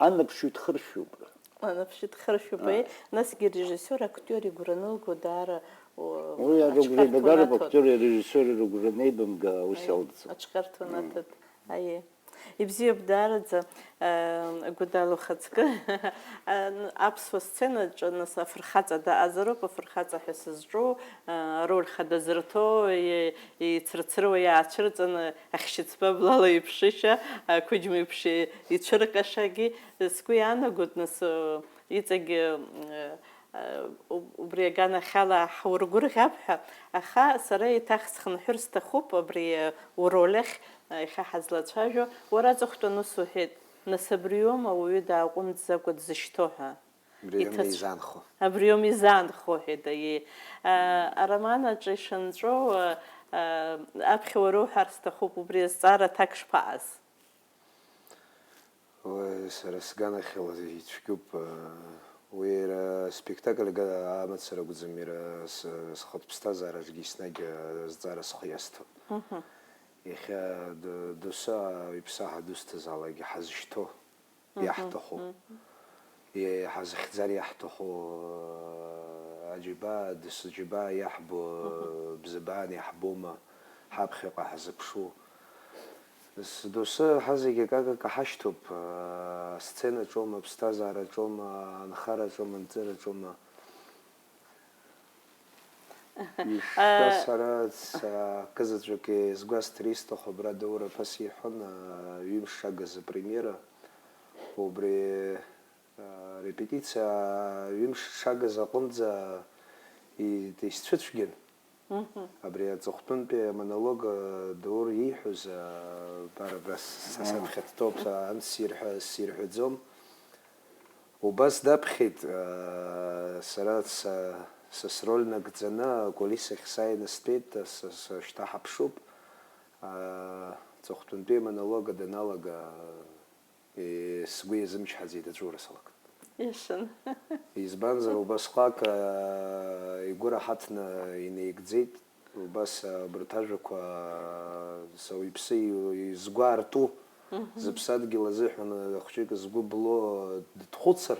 анаԥшҩы дхыршәуп. Анаԥшҩы дхыршәуп, Ааи. Аи, насгьы арежиссиор актиор игәра анылго даара, о, Уи ара агәра аҽхарҭа еибагароуп, унаҭоит. Актиори арежиссиори рыгәра анеибамга аус Аи, иалҵуа. Аҽхарҭа Мм. Унаҭоит. Аиеи. Ибзиоуп даараӡа, э, Гәыдал ухаҵкы. Э, аԥсуа сценаҿы, нас, афырхаҵа даҟазароуп, афырхаҵа ҳәа сызҿу, э, ароль хада зырҭо, и-, ицырцыруа иаацәырҵаны, ахьшьыцба блала иԥшышьа, ақәыџьма еиԥш ицәырҟьашагьы сгәы иаанагоит, нас, э, иҵегь, э, Уб-, убри аганахьала ҳургәырӷьап ҳәа, аха сара еиҭах схынҳәыр сҭахуп абри уроль ахь, иахьа ҳазлацәажәо. Уара аҵыхәтәан ус уҳәеит, нас абриоума ауаҩы дааҟәымҵӡакәа дзышьҭоу ҳәа. Абриоума Иҭацә-, изаанхо. Абриоума изаанхо, ҳәеит, аиеи. А, ароман аҿы ишынҵәо, а, а, аԥхьа уара уҳәар сҭахуп, убри азҵаара аҭак шԥаҟаз? Уи сара сганахьала ицәгьоуп, уи иара спектакль га-, амацара акәӡам, иара с-, схатә ԥсҭазаараҿгьы еснагь азҵаара схы иасҭоит. Мгм. Иахьа д-, доусы иԥсаҳа дусҭазаалакгьы ҳазышьҭоу, Мгм, иаҳҭаху, мгм. Иҳазыхьӡар иаҳҭаху, аџьабаа, дасу џьабаа иаҳбо, Мгм. Бзабаан иаҳбома, ҳаԥхьаҟа ҳазыԥшу. С-, доусы ҳазегьы акака ҳашьҭоуп, асценаҿоума, аԥсҭазаараҿоума, анхараҿоума, анҵыраҿоума. Ишәа А, сара ц-, акызаҵәык изгәасҭар исҭаху абра Даур аԥа сиҳәон, а, ҩымш шагыз апремиера. Убри, а, репетициа ҩымш шагыз аҟынӡа и-, исцәыцәгьан. Мгм. Абри аҵыхәтәантәи амонолог, а, Даур ииҳәоз, а, бара абра с-, са Аа. Саԥхьа дтәоуп, а, анс сирҳәа-, сирҳәаӡом. Убас даԥхьеит, аа, сара са, са сроль нагӡаны акулисахь сааины стәеит, са, са шьҭа ҳаԥшуп. Аа, ҵыхәтәантәи амонолог даналага, е, сгәы иазымчҳаӡеит аҵәуара салагт. Ишан. Избанзар, убасҟак, аа, игәы раҳаҭны инеигӡеит. Убас, а, абарҭ ажәақәа, а, са уаҩԥсы и-, изгәы аарту, Мгм. Зыԥсадгьыл азыҳәан, а, хәҷык згәы бло дыдхәыцыр,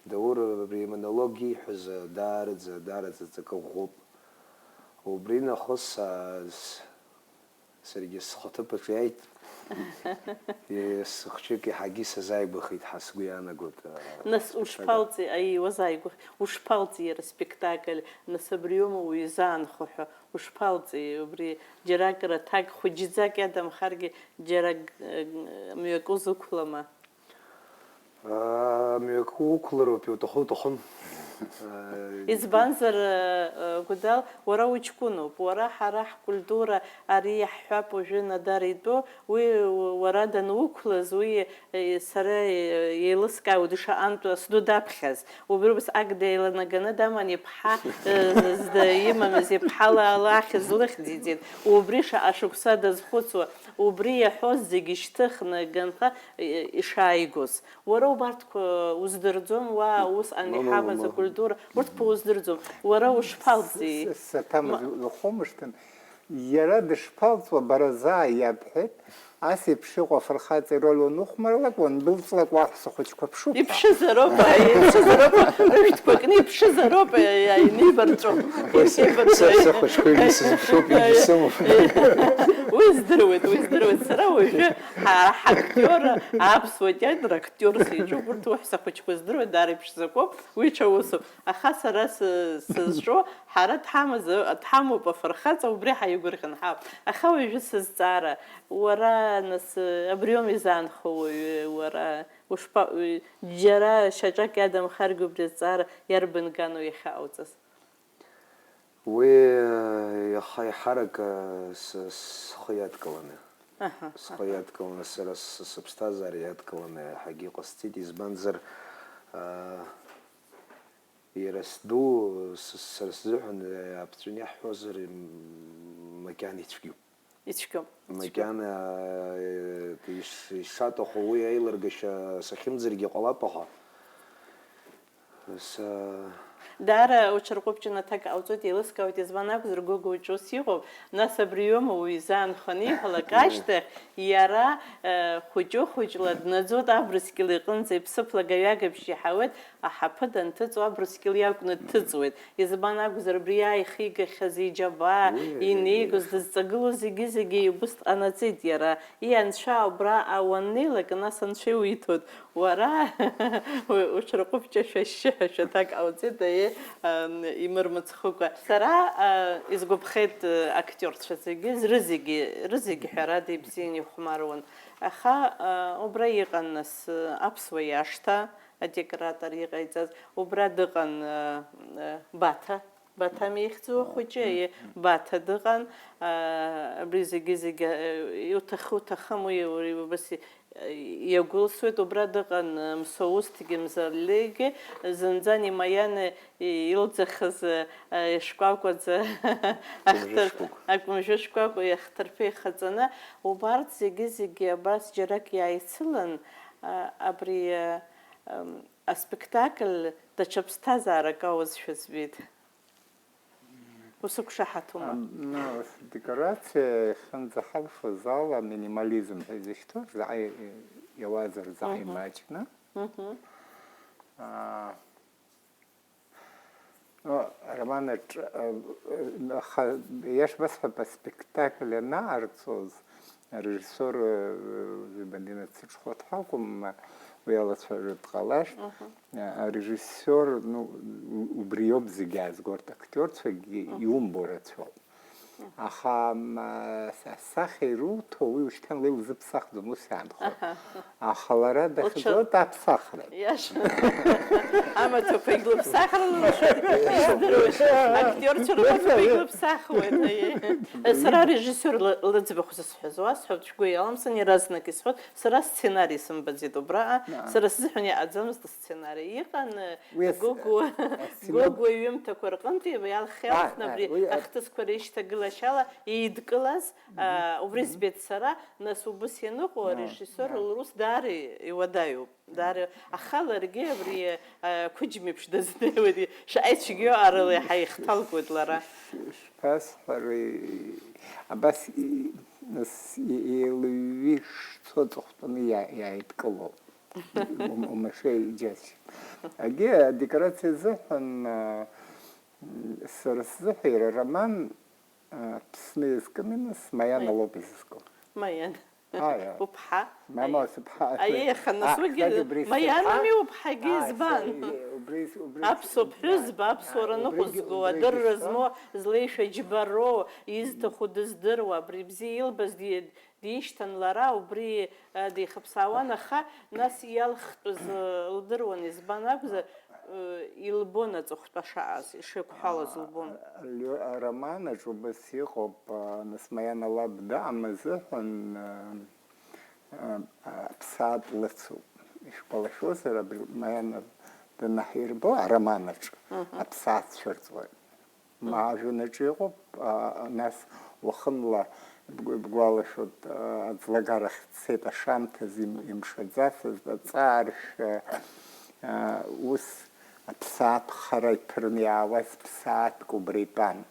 Даур абри амонолог ииҳәаз, а, даараӡа, даараӡа ҵакы ӷәӷәоуп. Убри нахыс, а, с-, саргьы схаҭыԥаҿ иааит. Е, сыхәҷык еиҳагьы сазааигәахеит ҳәа сгәы иаанагоит, а, Нас спектакль. Ушԥалҵи, аиуа, уазааигәахеит, ушԥалҵи иара аспектакль, нас абриоума уизаанхо ҳәа, ушԥалҵи, убри џьаракыр аҭак хәыҷӡак иадамхаргьы, џьара ак-, мҩакы узықәлама? А, мҩакы уқәлароуп, иуҭаху уҭахым. А, Избанзар, э, э, Гәдал, уара уҷкәыноуп, уара ҳара ҳкультура ари иаҳҳәап уажәы Надар итәы, уи уара дануқәлаз, уи, э, сара, э, еилыскаауеит ишаҟантә асду даԥхьаз. Убри убас ак деиланаганы даман иԥҳа, э, зда имамыз иԥҳа ла-, лахь злыхьӡиҵеит. Убри шаҟа шықәса дазхәыцуа, убри иаҳәоз зегьы шьҭыхны аганха, э, ишааигоз. Уара убарҭқәа уздырӡом, уа усҟан Мама, иҳамаз мама. Акультура, урҭқәа уздырӡом. Уара ушԥалҵи? С-, с-, саҭамыз Ма- лыхәымышҭын, иара дышԥалҵуа, бара заа иабҳәеит, ас еиԥш иҟоу афырхаҵа ироль уанухәмарлак, уандәылҵлак уаҳәса хәыҷқәа ԥшуп. Иԥшызароуп, аи, иԥшызароуп, рышәҭқәа кны иԥшызароуп, аи, аи, инибарҵәо. Са, са, са хәыҷқәа егьи сызԥшуп, егьи сымоуп. Уи здыруеит, уи здыруеит. Сара уажәы ҳа-, ҳактиор, аԥсуа театр актиорс иаҿуп, урҭ уаҳәса хәыҷқәа здыруеит, даара иԥшӡақәоуп, уи ҽа усуп. Аха сара сы-, сызҿу, ҳара дҳамаз, дҳамоуп афырхаҵа, убри ҳаигәырӷьан ҳаап. Аха уажәы сызҵаара, уара, нас, абриоума изаанхо уаҩы, уара, ушԥа-, џьара шьаҿак иадамхаргьы убри азҵаара иарбан гану иахьаҟауҵаз? Уи, иаха-, еиҳарак, с-, схы иадкыланы. Аҳа, Схы аҳа. Иадкыланы, сара с-, сыԥсҭазаара иадкыланы еиҳагьы иҟасҵеит, избанзар, а, иара сду, с-, сара сзыҳәан, а, аԥҵәаны иаҳҳәозар, м-, макьана ицәгьоуп. Ицәгьоуп. Макьана иш- ишаҭаху уи аилыргашьа сахьымӡаргьы ҟалап, аха са Даара уҽырҟәыбҷан аҭак ҟауҵоит, еилыскаауеит, избан акәзар, Гогәуа ҿус иҟоуп, нас абри иоума уи изаанханы иҟалак ашьҭахь, иара, э, хәыҷы-хәыҷла днаӡоит, абрыскьыл иҟынӡа иԥсыԥлагаҩагабжь иаҳауеит, аҳаԥы данҭыҵуа абрыскьыл иакәны дҭыҵуеит. Избан акәзар, абри иааихигахьаз иџьабаа, Уи, инеигоз, иахьа. Дызҵагылоу зегьы-зегьы убыс дҟанаҵеит иара. И, анцәа, убра уаннеилак, нас анцәа иуиҭоит. Уара, уи уҽырҟәыбҷашәа ашьшьыҳәа шәаҭак ҟауҵеит, аиеи, ам, имырмыцхәыкәа. Сара, а, изгәаԥхеит, а, актиорцәа зегьы, рызегьы, рызегьы ҳәарада ибзиан ихәмаруан. Аха, а, убра иҟан нас, а, аԥсуа иашҭа, адекоратор иҟаиҵаз, убра дыҟан, а, а, Баҭа. Баҭам ихьӡу ахәыҷы, аиеи, Баҭа дыҟан, аа, абри зегьы-зегьы, аа, иуҭахы-уҭахым уи, уи убас и-, иагәылсуеит, убра дыҟан, Мсоусҭгьы, Мзалигьы, зынӡа Нимаианы и-, илӡахыз, аа, ишкәакәаӡа ахҭыр-, Акәымжәышкәакәа. Акәымжәышкәакәа иахҭырԥа ихаҵаны, убарҭ зегьы-зегьы абас џьарак иааицылан, аа, абри, аа, ам, аспектакль даҽа ԥсҭазаарак ауазшәа збеит. Усықәшаҳаҭума? Ам, ну, адекорациа иахьынӡаҳалшоз ала аминимализм ҳәа изышьҭоу заҟа и-, иауазар заҟа Мгм. Имаҷны. Мгм. А, ну, ароман аҿ-, а, аха, иашбасҳәап, аспектакль анааҟарҵоз, Арежиссиор, э, Зибадина дсыҽхәарҭахәым, уи алацәажәатә ҟалашт. Мгм. Арежиссиор, ну, у-, убриоуп зегь аазго, арҭ актиорцәагьы Мгм. Иумбо рацәоуп. Мгм. Аха, м, а, са-, асахьа ируҭо, уи ушьҭан уи лзыԥсахӡом, ус иаанхоит. Аҳа. Аха лара дахьӡоит аԥсахра. Иаша. Амаҭәақәагь лыԥсахрала лшоит, издыруашәа, актиорцәа рмаҭәақәагь лыԥсахуеит, аиеи. Сара арежиссиор лы-, лыӡбахә зысҳәаз уасҳәап, шәгәы иалымсын, иаразнак исҳәоит, сара сценари сымбаӡеит убраҟа, сара сзыҳәан иҟаӡамызт асценари. Иҟан, уи ас-, Гогәуа, асценар- Гогәуа иҩымҭақәа рҟынтәи иалхны абри ахҭысқәа реишьҭагылашьала еидкылаз, аа, убри збеит сара, нас убыс ианыҟоу арежиссиор лрус даара иуадаҩуп. Даара, аха ларгьы абри, а, қәыџьмеиԥш дазнеиуеит, шаҟа ицәгьоу арыла иаҳа ихҭалкуеит лара. Ш-, ш-, шԥасҳәари, абас и-, нас и-, еилыҩҩы ишцо аҵыхәтәаны иа-, иааидкылоуп. Ум-, умашәа иџьасшьоит. Егьи адекорациа азыҳәан, а, сара сзыҳәа иара ароман, а, Аԥсны иазкын, нас Маиана лоуп изызку. Маиана. Аиа. Уԥҳа. Мама, аиа. Сыԥҳа. Аиеи, аха нас уигьы Маианами уԥҳагьы избан? Аԥсуа ԥҳәызба, аԥсуара ныҟәызго, адырра змоу, злеишәа џьбароу, изҭаху дыздыруа, абри бзиа илбаз ди-, дишьҭан лара, убри, а, деихыԥсаауан, аха нас иалхтәыз, а, лдыруан, избан акәзар, а, илбон аҵыхәтәа шаҟаз, ишеиқәҳәалаз лбон. Лио-, ароманаҿ убас иҟоуп, а, нас Маиана лаб даама азыҳәан, а, а, аԥсаатә лыцуп. Ишәгәалашәозар, абри Маиана данаҳирбо ароманаҿ аԥсаатә цәырҵуеит. Ма ажәҩанаҿ иҟоуп, а, нас уахынла бгәалашәоит, а, аӡлагарахь дцеит ашамҭаз им-, имшаӡацызт, аҵааршә, а, ус аԥсаатә хара иҭырны иаауаз ԥсаатәк убра итәан.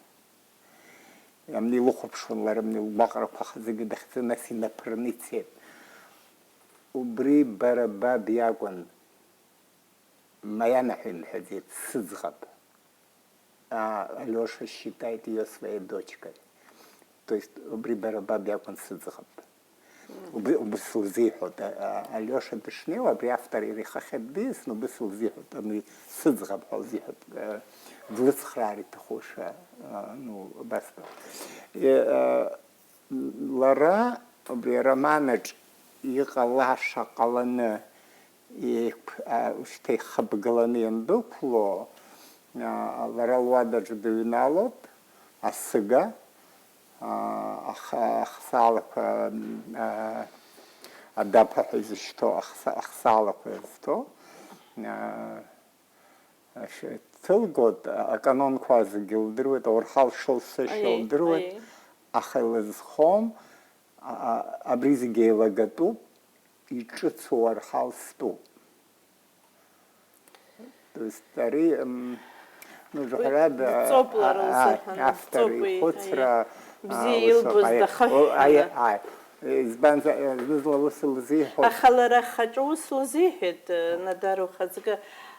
Амни илыхәаԥшуан лара, амни лгәаҟрақәа хазыгьы дахьӡаны, нас инаԥырны ицеит. Убри бара баб иакәын, Маиана ҳәа имҳәаӡеит, сыӡӷаб. А, Алёша считает её своей дочкой. То есть убри бара баб иакәын сыӡӷаб. Убри, убыс лзиҳәоит, а, а, Алиоша дышнеиуа, абри автор иара ихахьы ддиасны убыс лзиҳәоит, ами, сыӡӷаб ҳәа лзиҳәоит, а, длыцхраар иҭахушәа, а, ну, абас. Е, а, лара убри ароманаҿ иҟалаша ҟаланы еиқә-, а, шьҭа ихыбгаланы иандәықәло, а, лара луадаҿы дыҩналоит, асыга, а, ах-, ахсаалақәа, а, адаԥа ҳәа изышьҭоу ахса-, ахсаалақәа ирызҭо, а, ш-, ҭылгоит, аканонқәа зегьы лдыруеит, аурҳал шылсышьа лдыруеит, аиеи, аха илызхом, А, а, абри зегьы еилагатәуп, иҿыцу арҳал стәуп. То есть ари, м, ну, Зуҳәарада, дҵоуп лара а, а, лзыҳәан, автор дҵоуп уи, ихәыцра, аиеи. Бзиа а, ус илбоз аҟаиа-, дахыҳәҳәаны. О, аиа-, аи, избанзар, зны-зынла ус лзиҳәо. Аха лара ахаҿы ус лзиҳәеит, э, Надар ухаҵкы,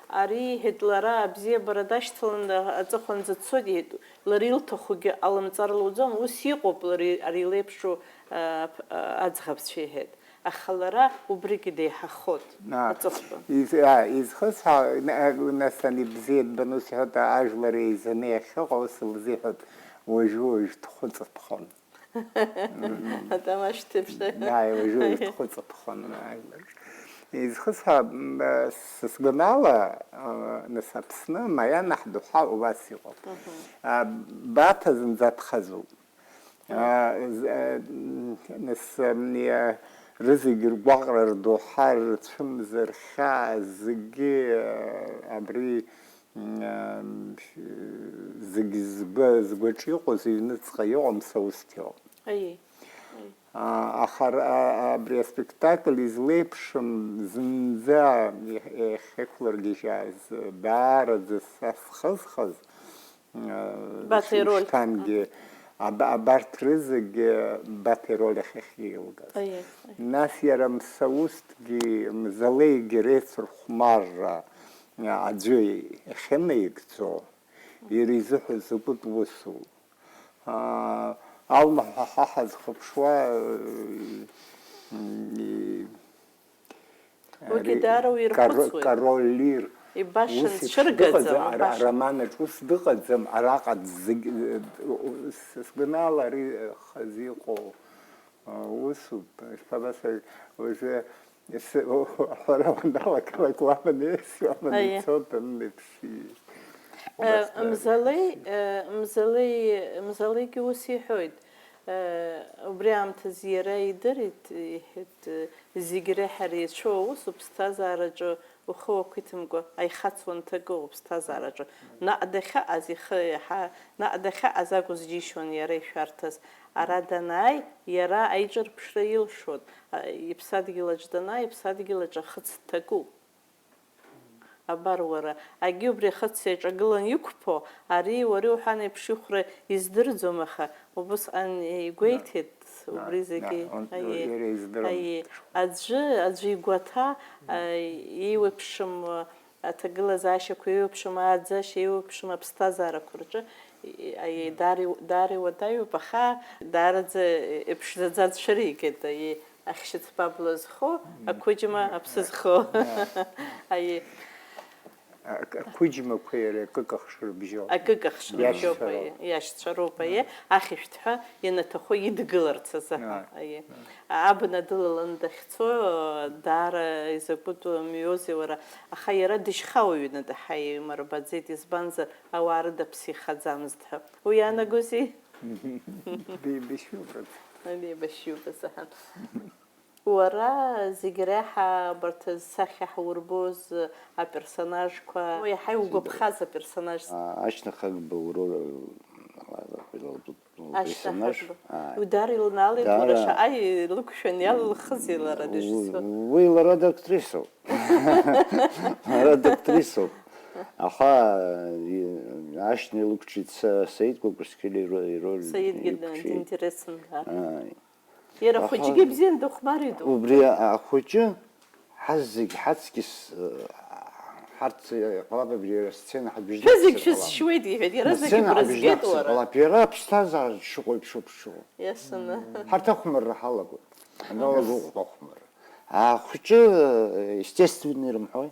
ари, иҳәеит, лара абзиабара дашьҭаланы аҵыхәанӡа дцоит, иҳәеит, лара илҭахугьы ҟалымҵар луӡом, ус иҟоуп лара ари илеиԥшу, э, п-, э, аӡӷабцәа, иҳәеит. Аха лара убригьы деиҳахоит, А, аҵыхәтәан. Из-, а, изхысҳәаа, на-, нас ани бзиа дбану сҳәоит, ажәлар еизаны иахьыҟоу сылзиҳәоит, уажәы-уажә дхәыҵыԥхон. Атамашь ҭыԥшәа. Ааи, уажәы-уажә дхәыҵыԥхон ажәлар. Изхысҳәаа, м, а, с-, сгәанала, а, нас Аԥсны, Маиана ҳдоуҳа убас иҟоуп. Мгм. А, Баҭа зынӡа дхазуп. А, з-, а, м, нас, м, иа-, рызегь ргәаҟра, рдоуҳа, рцәымза, рхьаа, зегьы, а, абри, м, а, м, зегь згәы-, згәаҿы иҟоу, зыҩныҵҟа иҟоу Мсаусҭ иоуп. Аиеи. А, аха ар-, а, абри аспектакль излеиԥшым зынӡа иахь-, иахьықәлыргьежьааз, даараӡа са схызхыз, Баҭа ироль. Шьҭангьы, аба-, абарҭ рызегьы Баҭа ироль ахь иахьеилгаз. Аиеи, аиеи. Нас иара Мсаусҭгьы, Мзалеигьы реицырхәмарра аӡәы иахьынаигӡо, иара изыҳәа закәытә усу. Аа, Алма ҳәа ҳа ҳазхыԥшуа, э, м, и-, Уигьы даара уирхәыцуеит. Король Лир. Ибашан, ус еиԥш дшыргаӡам, дыҟаӡам, ара-, ибашан. Ароман аҿы ус дыҟаӡам, араҟа зегь, э, с-, сгәанала ари, э, хазы иҟоу, э, усуп. Ишԥабасҳәари, уажәы ес-, аҳәара уаналага, лакламаны, ес-, уаманы Аиеи. Ицоит, анеиԥш, и-, Э, убас, э, Мзалеи, э, Мзалеи, Мзалеигьы ус иҳәоит. Э, убри аамҭазы иара идырит, иҳәеит, э, зегь реиҳа иреицәоу аус уԥсҭазаараҿы ухы уақәиҭымкәа аихац уанҭакы уԥсҭазаараҿы. Наҟ дахьаҟаз ихы иаҳа, наҟ дахьаҟаз акәыз џьишьон иара ишәарҭаз. Ара данааи, иара аиҿырԥшра илшоит. А, иԥсадгьыл аҿы данааи, иԥсадгьыл аҿы ахыц дҭакуп. Абар уара, агьи убри ахыц иаҿагылан иқәԥо, ари уара иуҳәан еиԥш ихәра издырӡом, аха убысҟан игәеиҭеит, да, убри зегьы, да, он, аиеи, иара издырам. Аиеи, аӡәы, аӡәы игәаҭа, а, еиуеиԥшым, а, аҭагылазаашьақәа, еиуеиԥшым ааӡашьа, еиуеиԥшым аԥсҭазаарақәа рҿы, и-, аиеи, даара иу-, даара иуадаҩуп, аха даараӡа иԥшӡаӡа дцәыригеит, аиеи. Ахьшьыцба бла зхо, ақәыџьма аԥсы зхо. Аиеи. Ак-, ақәыџьмақәа иара акык ахш рыбжьоуп. Акык ахш рыбжьоуп, иашьцәа роуп. Аиеи, иашьцәа роуп, аиеи. Ахьышәҭҳәа ианаҭаху идгыларц азы. Аиеи. Абна дылалан дахьцо, даара изакәытә мҩоузеи уара. Аха иара дышьхауаҩны даҳаимырбаӡеит, избанзар, ауаа рыда ԥсы ихаӡамызт ҳәа. Уи иаанагозеи? Деибашьҩуп рацәак. Деибашьҩуп азыҳәан. Уара зегь реиҳа абарҭ зсахьа ҳаурбоз аперсонажқәа, иаҳа иугәаԥхаз аперсонаж? А, Ашьна Хагба уроль, а, лпер-, лпер-, Ашьна лперсонаж. Хагба. Ааи. Уи даара илнаалеит, даара. Уара шаҟа илықәшәан иалылхызеи лара, режиссер? Уи лара дактрисоуп. Лара дактрисоуп. Аха, и-, Ашьна илықәҿиеит са-, Саид Кәакәасқьали иро-, ироль Саидгьы д-, илықәҿиеит. Динтересын, да. Ааи. Иара аха ахәыҷгьы бзианы дыхәмарит. Убри ахәыҷы, ҳазегь ҳаҵкьыс, э, ҳарҭ, э, ҟалап абри иара асцена ҳабжьнахыр ҳазегь ҟалап. Шәысшьуеит, иҳәеит, иара зегь асцена убрызгеит ҳабжьнахыр уара. Ҟалап, иара аԥсҭазаара дшыҟоу еиԥш ауп дшыҟоу. Иашаны. Ҳарҭ ахәмарра ҳалагоит. Аналагоуп ахәмарра. Ахәыҷы, э, естественный рымҳәои?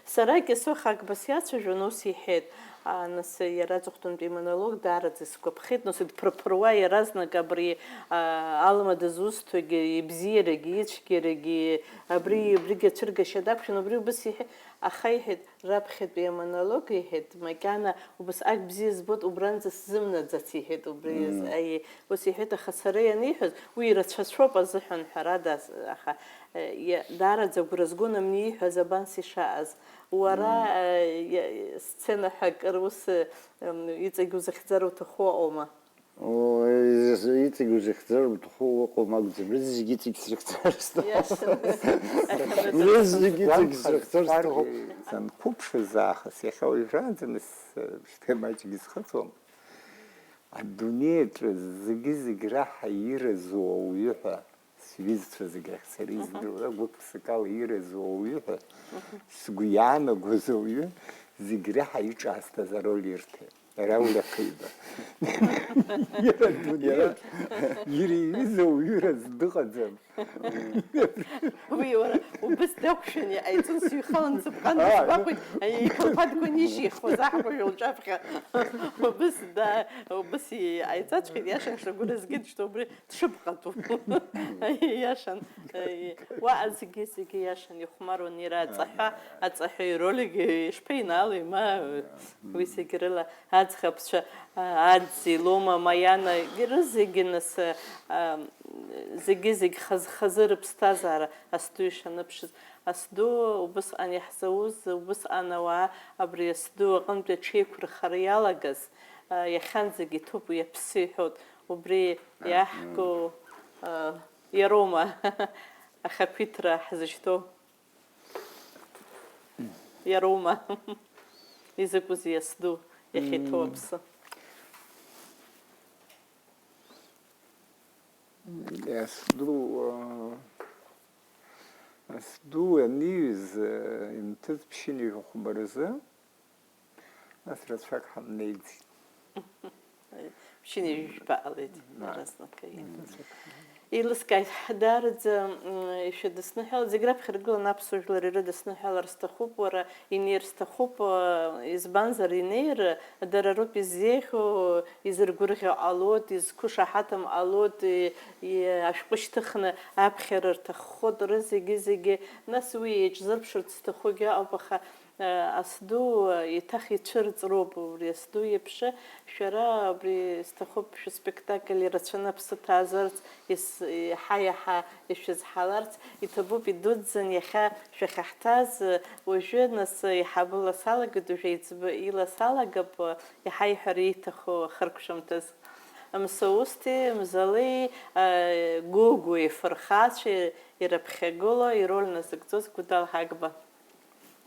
Сара Кьасоу Хагба сиацәажәон, ус иҳәеит, а, нас иара аҵыхәтәантәи имонолог даараӡа исгәаԥхеит, нас дԥырԥыруа иаразнак абри, а, Алма дызусҭогьы, ибзиарагьы, ицәгьарагьы, абри, абригьы ацәыргашьа дақәшәан, убри убас иҳәеит, аха иҳәеит, раԥхьатәи амонолог иҳәеит, макьана убасҟак бзиа збоит, убранӡа сзымнаӡац, иҳәеит, убри, мм, аиеи, ус иҳәеит, аха сара ианиҳәоз, уи ирацәацәоуп азыҳәан, ҳәарада, аха Иа-, даараӡа агәра згон амни ииҳәаз абанс ишааз. Уара, мм, э, иа-, сцена ҳәа акыр ус, э, м, иҵегь узыхьӡар уҭаху аума? Иҵегь узыхьӡар уҭаху ыҟоума акәӡам, рызегь иҵегь срыхьӡар сҭахуп. Иашан. Рызегь иҵегь срыхьӡар сҭахуп. Санқәыԥшыз аахыс, иахьа уажәраанӡа нас, шьҭа маҷгьы схыҵуам. Адунеиаҿы зегьы-зегь раҳа иразу ауаҩы ҳәа, сҩызцәа зегь рахь сара издыруа, гәык-ԥсыкала иразу ауаҩы ҳәа сгәы иаанагоз ауаҩы, зегь раҳа иҿаасҭаз ароль ирҭеит. Рауль Ақаиба. Иара адунеи, иара иҩыза уаҩыраз дыҟаӡам. Уи уара убыс дақәшәан иҟаиҵон, сыҩхалан сыԥҟан, сгәахәит, икалԥадқәа нишьихуаз аҳкәажә лҿаԥхьа. Убыс да, убыс иҟаиҵаҵәҟьеит, иашан шагәы рызгеит, что убри дшыԥҟатәу. Иашан. Уаҟа зегьы, зегьы иашан, ихәмаруан иара аҵаҳәа, аҵаҳәа иролик ишԥеинаалеи, ма, уи зегь рыла аӡӷабцәа, а, Адзи, Лома, Маиана, рызегьы нас, а, зегьы-зегь хаз-хазы рыԥсҭазаара асду ишаныԥшыз. Асду убысҟан иаҳзауз, убысҟан ауаа абри асду аҟынтәи аҽеиқәырхара иалагаз, а, иахьанӡагь иҭоуп уи аԥсы иҳәоит. Убри иаҳку, а, иароума ахақәиҭра ҳзышьҭоу? Иароума? Изакәызеи асду иахьа иҭоу аԥсы? Асду, а, асду аниҩыз, а, инҭыҵ ԥшьынҩажәа хәба рзы, нас рацәак ҳамнеиӡеит. Ԥшьынҩажәи жәба ҟалеит, Ааи. Иаразнак, аиеи. Еилыскааит, даараӡа, м, ишәыдысныҳәалт, зегь раԥхьа иргыланы аԥсуа жәлар ирыдысныҳәалар сҭахуп, уара инеир сҭахуп, э, избанзар, инеир, дара роуп иззеиӷьу, изыргәырӷьо ҟалоит, изқәышаҳаҭым ҟалоит, и-, и-, ашәҟәы шьҭыхны аԥхьара рҭаххоит, рызегьы-зегьы, нас уи еиҿзырԥшырц зҭахугьы ыҟоуп, аха Асду еиҭах ицәырҵроуп убри асду иеиԥш. Шәара абри сҭахуп шәыспектакль ирацәаны аԥсы ҭазарц, ес-, еиҳа-еиҳа ишәызҳаларц. Иҭабуп идуӡӡан иахьа шәахьаҳҭаз. Уажәы, нас, еиҳабы ла салагеит, уажә еиҵбы ила салагап, иаҳа иҳәара иҭаху ахыркәшамҭаз. Мсоусҭи, Мзалеи, а, Гогәуеи фырхацәеи ирыԥхьагылоу ироль назыгӡоз Гәдал Ҳагба.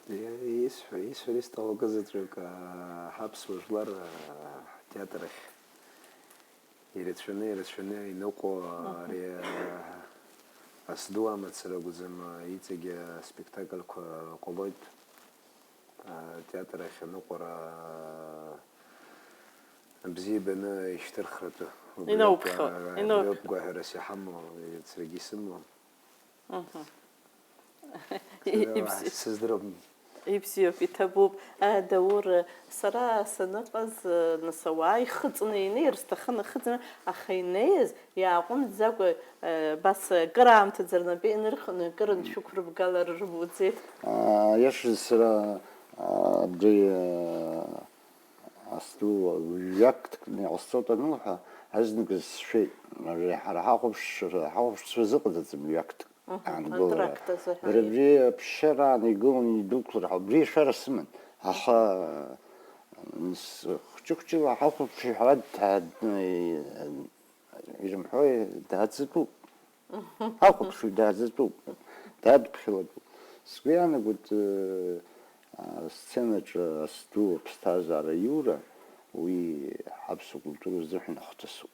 Исҳәо, исҳәар исҭаху акы заҵәык, аа, ҳаԥсуа жәлар, аа, ҳтеатр ахь ирацәаны, ирацәаны иныҟәо, ари, аа, асду амацара акәӡам, аа, иҵегьы аспектакльқәа ҟалоит, аа, атеатр ахь аныҟәара, аа, абзиабаны ишьҭырхратәы. Убри ауп, Иноуԥхьоит, аа, иноуп. Убри ауп гәаҳәарас иҳамоу, саргьы исымоу. Мгм. Сара Ибзи-, сыздырам. Ибзиоуп, иҭабуп. Э, Даур, сара саныҟаз, э, нас ауаа ихыҵны инеир сҭахын, ахыҵны, аха инеиз иааҟәымҵӡакәа, э, абас, э, акыраамҭаӡа рнапы инырхны, акыр аншәықәрыбгалар рымуӡеит. А, иашаз сара, а, абри, а, Асду жәактәны иҟасҵоит анылҳәа, азныказ сшәеит, ари ҳара ҳахәаԥш-, ҳахәаԥшцәа зыҟаҵаӡам жәактәык Мгм, аангылара. Антракт азыҳәан. Дара абри аԥсшьараан игылан идәықәлар ҳәа, убри ашәара сыман. Аха, м, с-, хәҷы-хәҷыла ҳахәаԥши ҳәа дҭаа-, ирымҳәои, дааӡатәуп. Ҳахәаԥшуеит, дааӡатәуп, дадԥхьалатәуп. Сгәы иаанагоит, э, асценаҿы асду аԥсҭазаара аиура, уи ҳаԥсуа культура азыҳәан ахҭысуп.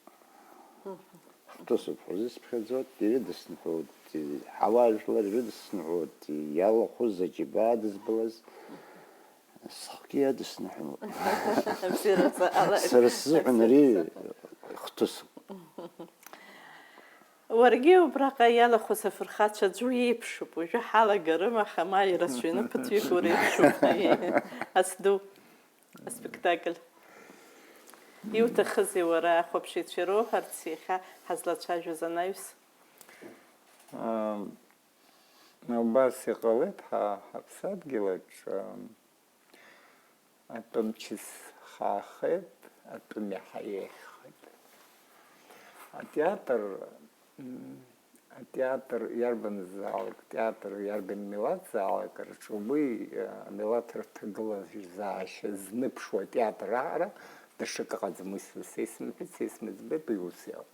Ахҭысуп ҳәа зысԥхьаӡоит, ирыдысныҳәоит, ҳауаажәлар ирыдысныҳәоит, иалахәыз аџьабаа дызбалаз. Схгьы иадысныҳәалоит. Абзиаразы ала. Сара сзыҳәан ари Абзиаразы. Хҭысуп. Уаргьы убраҟа иалахәыз афырхацәа аӡәы иеиԥшуп, уажәы ҳалагарым, аха ма ирацәаҩны ԥыҭҩык уреиԥшуп. Асду аспектакль. Иуҭахызеи уара ахәаԥшыҩцәа ироуҳәарц иахьа ҳазлацәажәоз анаҩс? Ам, Убас иҟалеит ҳа ҳаԥсадгьылаҿ, ам, атәым чыс хаахеит, атәым иаҳа еиӷьхеит. Атеатр, м, атеатр иарбанзаалак, театр иарбан милаҭзаалак рҿы убри, а, амилаҭ рҭагылазаашьа зныԥшуа атеатр аҟара Даҽакы ыҟаӡам, уи са исымҳәеит, са исымӡбеит, уи ус иауп.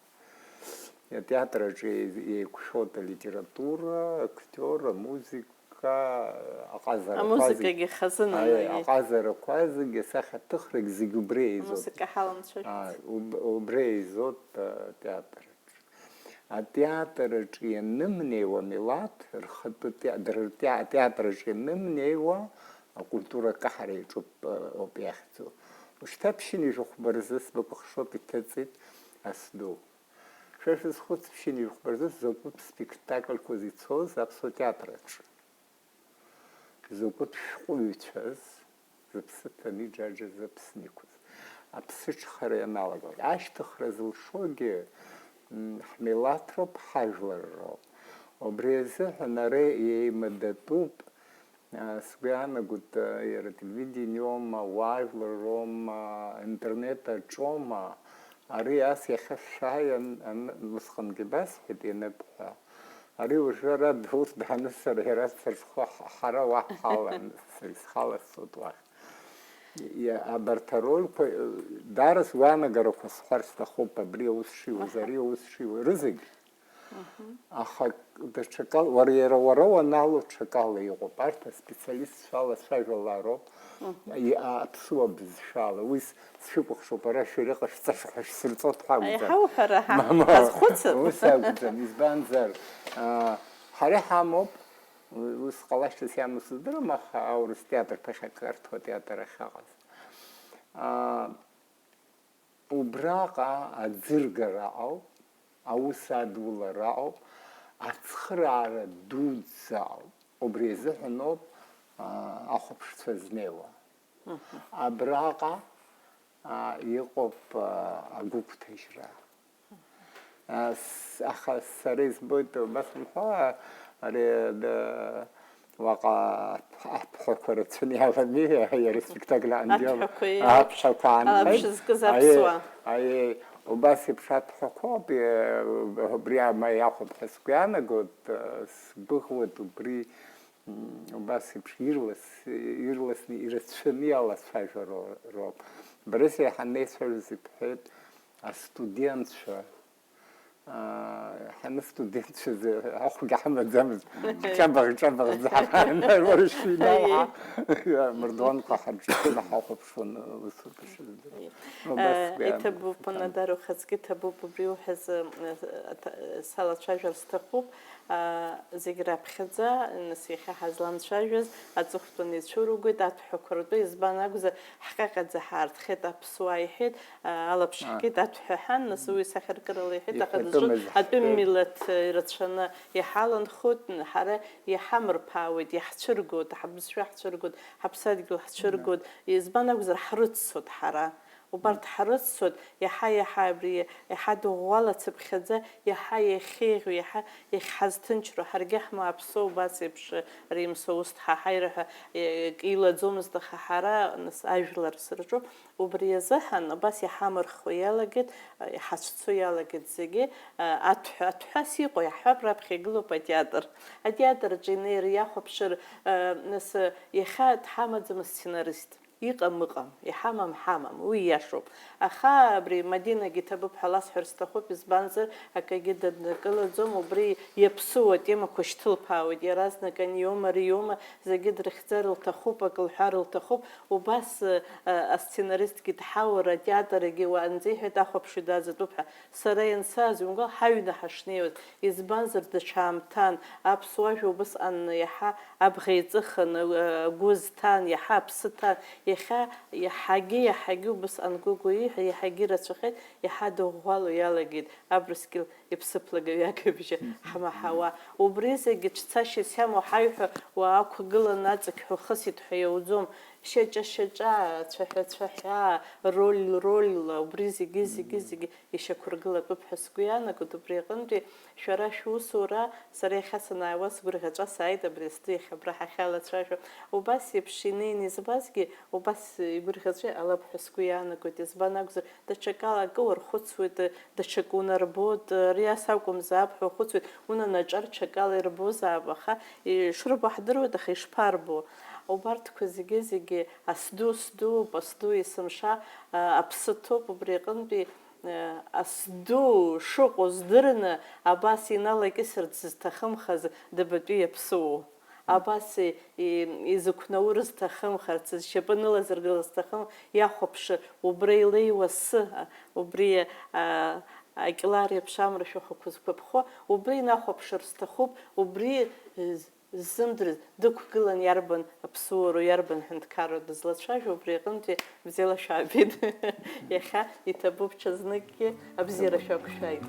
Атеатр аҿы еи-, еиқәшәоит алитература, актиор, амузыка, аҟазарақәа зегь-, Амузыкагьы хазына, аиеи, иаиеи. Аҟазарақәа зегьы, асахьаҭыхрагь зегь убри еизоит. Амузыка ҳаламцәажәац. Ааи, уб-, убри еизоит, а, атеатр аҿы. Атеатр аҿы ианымнеиуа амилаҭ, рхатәы те-, дара ртеа-, атеатр аҿы ианымнеиуа, акультура акаҳара иаҿуп, а, ауп иахьӡу. Ушьҭа ԥшьынҩажәи хәба рзы сбыкәыхшоуп, иҭыҵит асду. Шәа шәызхәыц, ԥшьынҩажәи хәба рзы закәытә спектакльқәаз ицоз аԥсуа театр аҿы. Закәытә шәҟәыҩҩцәаз, зыԥсы ҭаны иџаџаз Аԥсны иқәыз. Аԥсыҽхара ианалагалак. Ашьҭыхра зылшогьы, м, ҳмилаҭроуп, ҳажәлар роуп. Убри азыҳәан ара еимадатәуп, а, сгәы иаанагоит, а, иара ателевидениоума, уаажәлар роума, интернет аҿоума, ари ас иахьа шәааи ан-, ан-, усҟангьы басҳәеит ианыбҳәа. Ари уажәы ара дурҭ даанысыр, иара дсырҽхәа ҳ-, ҳара уа ҳалан, са исхаласҵоит уахь. Иа-, абарҭ арольқәа, э, даара сгәаанагарақәа сҳәар сҭахуп, абри аус шиуаз, ари аус шиуаз, рызегь. Аха даҽакала, уара, иара уара уаналоу ҽакала иҟоуп. Арҭ аспециалистцәа алацәажәалароуп, и-, а-, аԥсуа бызшәала. Уи с-, сшәыкәыхшоуп, ара шәара иҟашәҵаша ҳәа шәсырҵоит ҳәа акәӡам. Аиҳа уҳәара ҳа-, Мама, ҳазхәыцып. Ус акәӡам, избанзар, а, ҳара иҳамоуп, ус ҟалашьас иамоу сыздырам, аха аурыс театр ԥахьак, ақырҭуа театр ахьаҟаз. А, убраҟа аӡыргара ауп, аус адулара ауп, ацхыраара дуӡӡа ауп. Убри азыҳәаноуп, а, ахәаԥшцәа знеиуа. Абраҟа, а, иҟоуп, а, агәыгәҭажьра. А, с-, аха сара избоит, убас умҳәо, ари, д-, уаҟа аԥ-, аԥҳәақәа рацәаны иалами, иара спектакль аҟангьы Аԥҳәақәа, иеи. Аԥҳәақәа аанхеит. Алаԥш зкыз аԥсуаа. Аиеи, аиеи, убас еиԥш аԥҳәақәоуп, е, убри ама иахәап ҳәа сгәы иаанагоит, сгәыӷуеит убри. М, убас еиԥш ирлас, ирласны, ирацәаны иалацәажәароуп. Борис иаҳа неицәажәоз ибҳәеит, астудентцәа, аа, ҳаны студентцәа ахәгьы ҳамаӡамызт, ҿабаӷ-ҿабаӷӡа ҳаԥан, уара шәыҩналҳа, Аиеи. Амардуанқәа ҳарҿыхны ҳахәаԥшуан, усоуп ишыздыруа. Аиеи. Убас Э, сгәы иаанагоит. Иҭабуп, Анадар, ухаҵкы иҭабуп, убри уҳәаз, э, аҭа-, салацәажәар сҭахуп. Аа, зегь раԥхьаӡа, нас, иахьа ҳазланцәажәаз аҵыхәтәаны ицәыругоит аҭәҳәақәа ртәы, избан акәзар, ҳҟьаҟьаӡа ҳаартхеит аԥсуаа, иҳәеит, аа, алаԥш ҳгеит аҭәҳәа ҳәа, нас уи сахьаркырала иҳәеит, аха дызҿу иҳәатәымыз атәым ҳҳәеит. Милаҭ, э, ирацәаны иҳаланхоит, ҳара иҳамырԥаауеит, иаҳцәыргоит, ҳбызшәа ҳцәыргоит, ҳаԥсадгьыл ҳцәыргоит, избан акәзар, ҳрыццоит ҳара. Убарҭ ҳрыццоит, иаҳа-иаҳа абри, иаҳа дыӷәӷәала ацыԥхьаӡа, иаҳа иахьеиӷьу, иаҳа иахьҳазҭынчроу, ҳаргьы ҳмааԥсо убас еиԥш, ари Мсоусҭ ҳаҳаира ҳәа, е, акы илаӡомызт, аха ҳара, нас, ажәлар сырҿуп. Убри азыҳәан убас иҳамырхуа иалагеит, иҳацәцо иалагеит зегьы, аҭәҳәа, аҭәҳәас иҟоу иаҳҳәап, раԥхьа игылоуп атеатр. Атеатр аҿы инеир, иахәаԥшыр, нас, иахьа дҳамаӡам асценарист. Иҟам ыҟам, иҳамам ҳамам, уи ииашоуп. Аха абри Мадинагьы иҭабуп ҳәа ласҳәар сҭахуп, избанзар, акагьы даднакылаӡом, убри иаԥсыуа темақәа шьҭылԥаауеит, иаразнак аниома, ариома, зегьы дрыхьӡар лҭахуп, акы лҳәар лҭахуп, убас, э, асценаристгьы дҳаур, атеатргьы уаанӡа иҳәеит, ахәаԥшҩы даӡатәуп ҳәа. Сара иансааз, иумгәал, ҳаҩны ҳашнеиуаз, избанзар, даҽа аамҭан, аԥсуа жәа убысҟан иаҳа абӷа еиҵыхын, агәы зҭан, иаҳа аԥсы ҭан, иахьа иаҳагьы, иаҳагьы убысҟан Гәыгәу ииҳәа, иаҳагьы ирацәахеит, иаҳа дыӷәӷәало иалагеит, Абрыскьыл иԥсыԥлагаҩ агыбжьы ҳмаҳауа. Убри зегьы ҽцашьас иамоу ҳаҩҳәа уаақәгыланы аҵықьҳәа ухысит ҳәа иауӡом. Шьаҿа-шьаҿа, цәаҳәа-цәаҳәа, роль-рольла, убри зегьы, зегьы, зегьы ишьақәыргылатәуп ҳәа сгәы иаанагоит, убри аҟынтәи шәара шәусура, сара иахьа санааиуа сгәырӷьаҵәа сааит, абри астәи иахьа абра ҳахьалацәажәо. Убас еиԥш инеины избазгьы, убас игәырӷьаҵәа иҟалап ҳәа сгәы иаанагоит, избан акәзар, даҽакала акы уархәыцуеит, даҽакы унарбоит, ари ас акәымзаап ҳәа ухәыцуеит, унанаҿар ҽакала ирбозаап, аха ишырбо ҳдыруеит, аха ишԥарбо? Убарҭқәа зегьы-зегьы асду сдууп, асду есымша, а, аԥсы ҭоуп, убри аҟынтәи, а, асду шыҟоу здырны, абас иналакьысырц зҭахымхаз дабатәи иаԥсуоу? Абас и-, и-, изықәнаур зҭахымхарц, зшьапы нылазыргылар зҭахым, иахәаԥшы, убра илеиуа асы, а, убри, а, акьлар еиԥш амра шәахәақәа зқәыԥхо, убри инахәаԥшыр сҭахуп, убри, э, ззымдырыз, дықәгылан иарбан аԥсуароу, иарбан ҳәынҭқарроу дызлацәажәо, убри аҟынтәи бзиала шәаабеит. Иахьа иҭабуп ҽазныкгьы абзиара шәақәшәааит.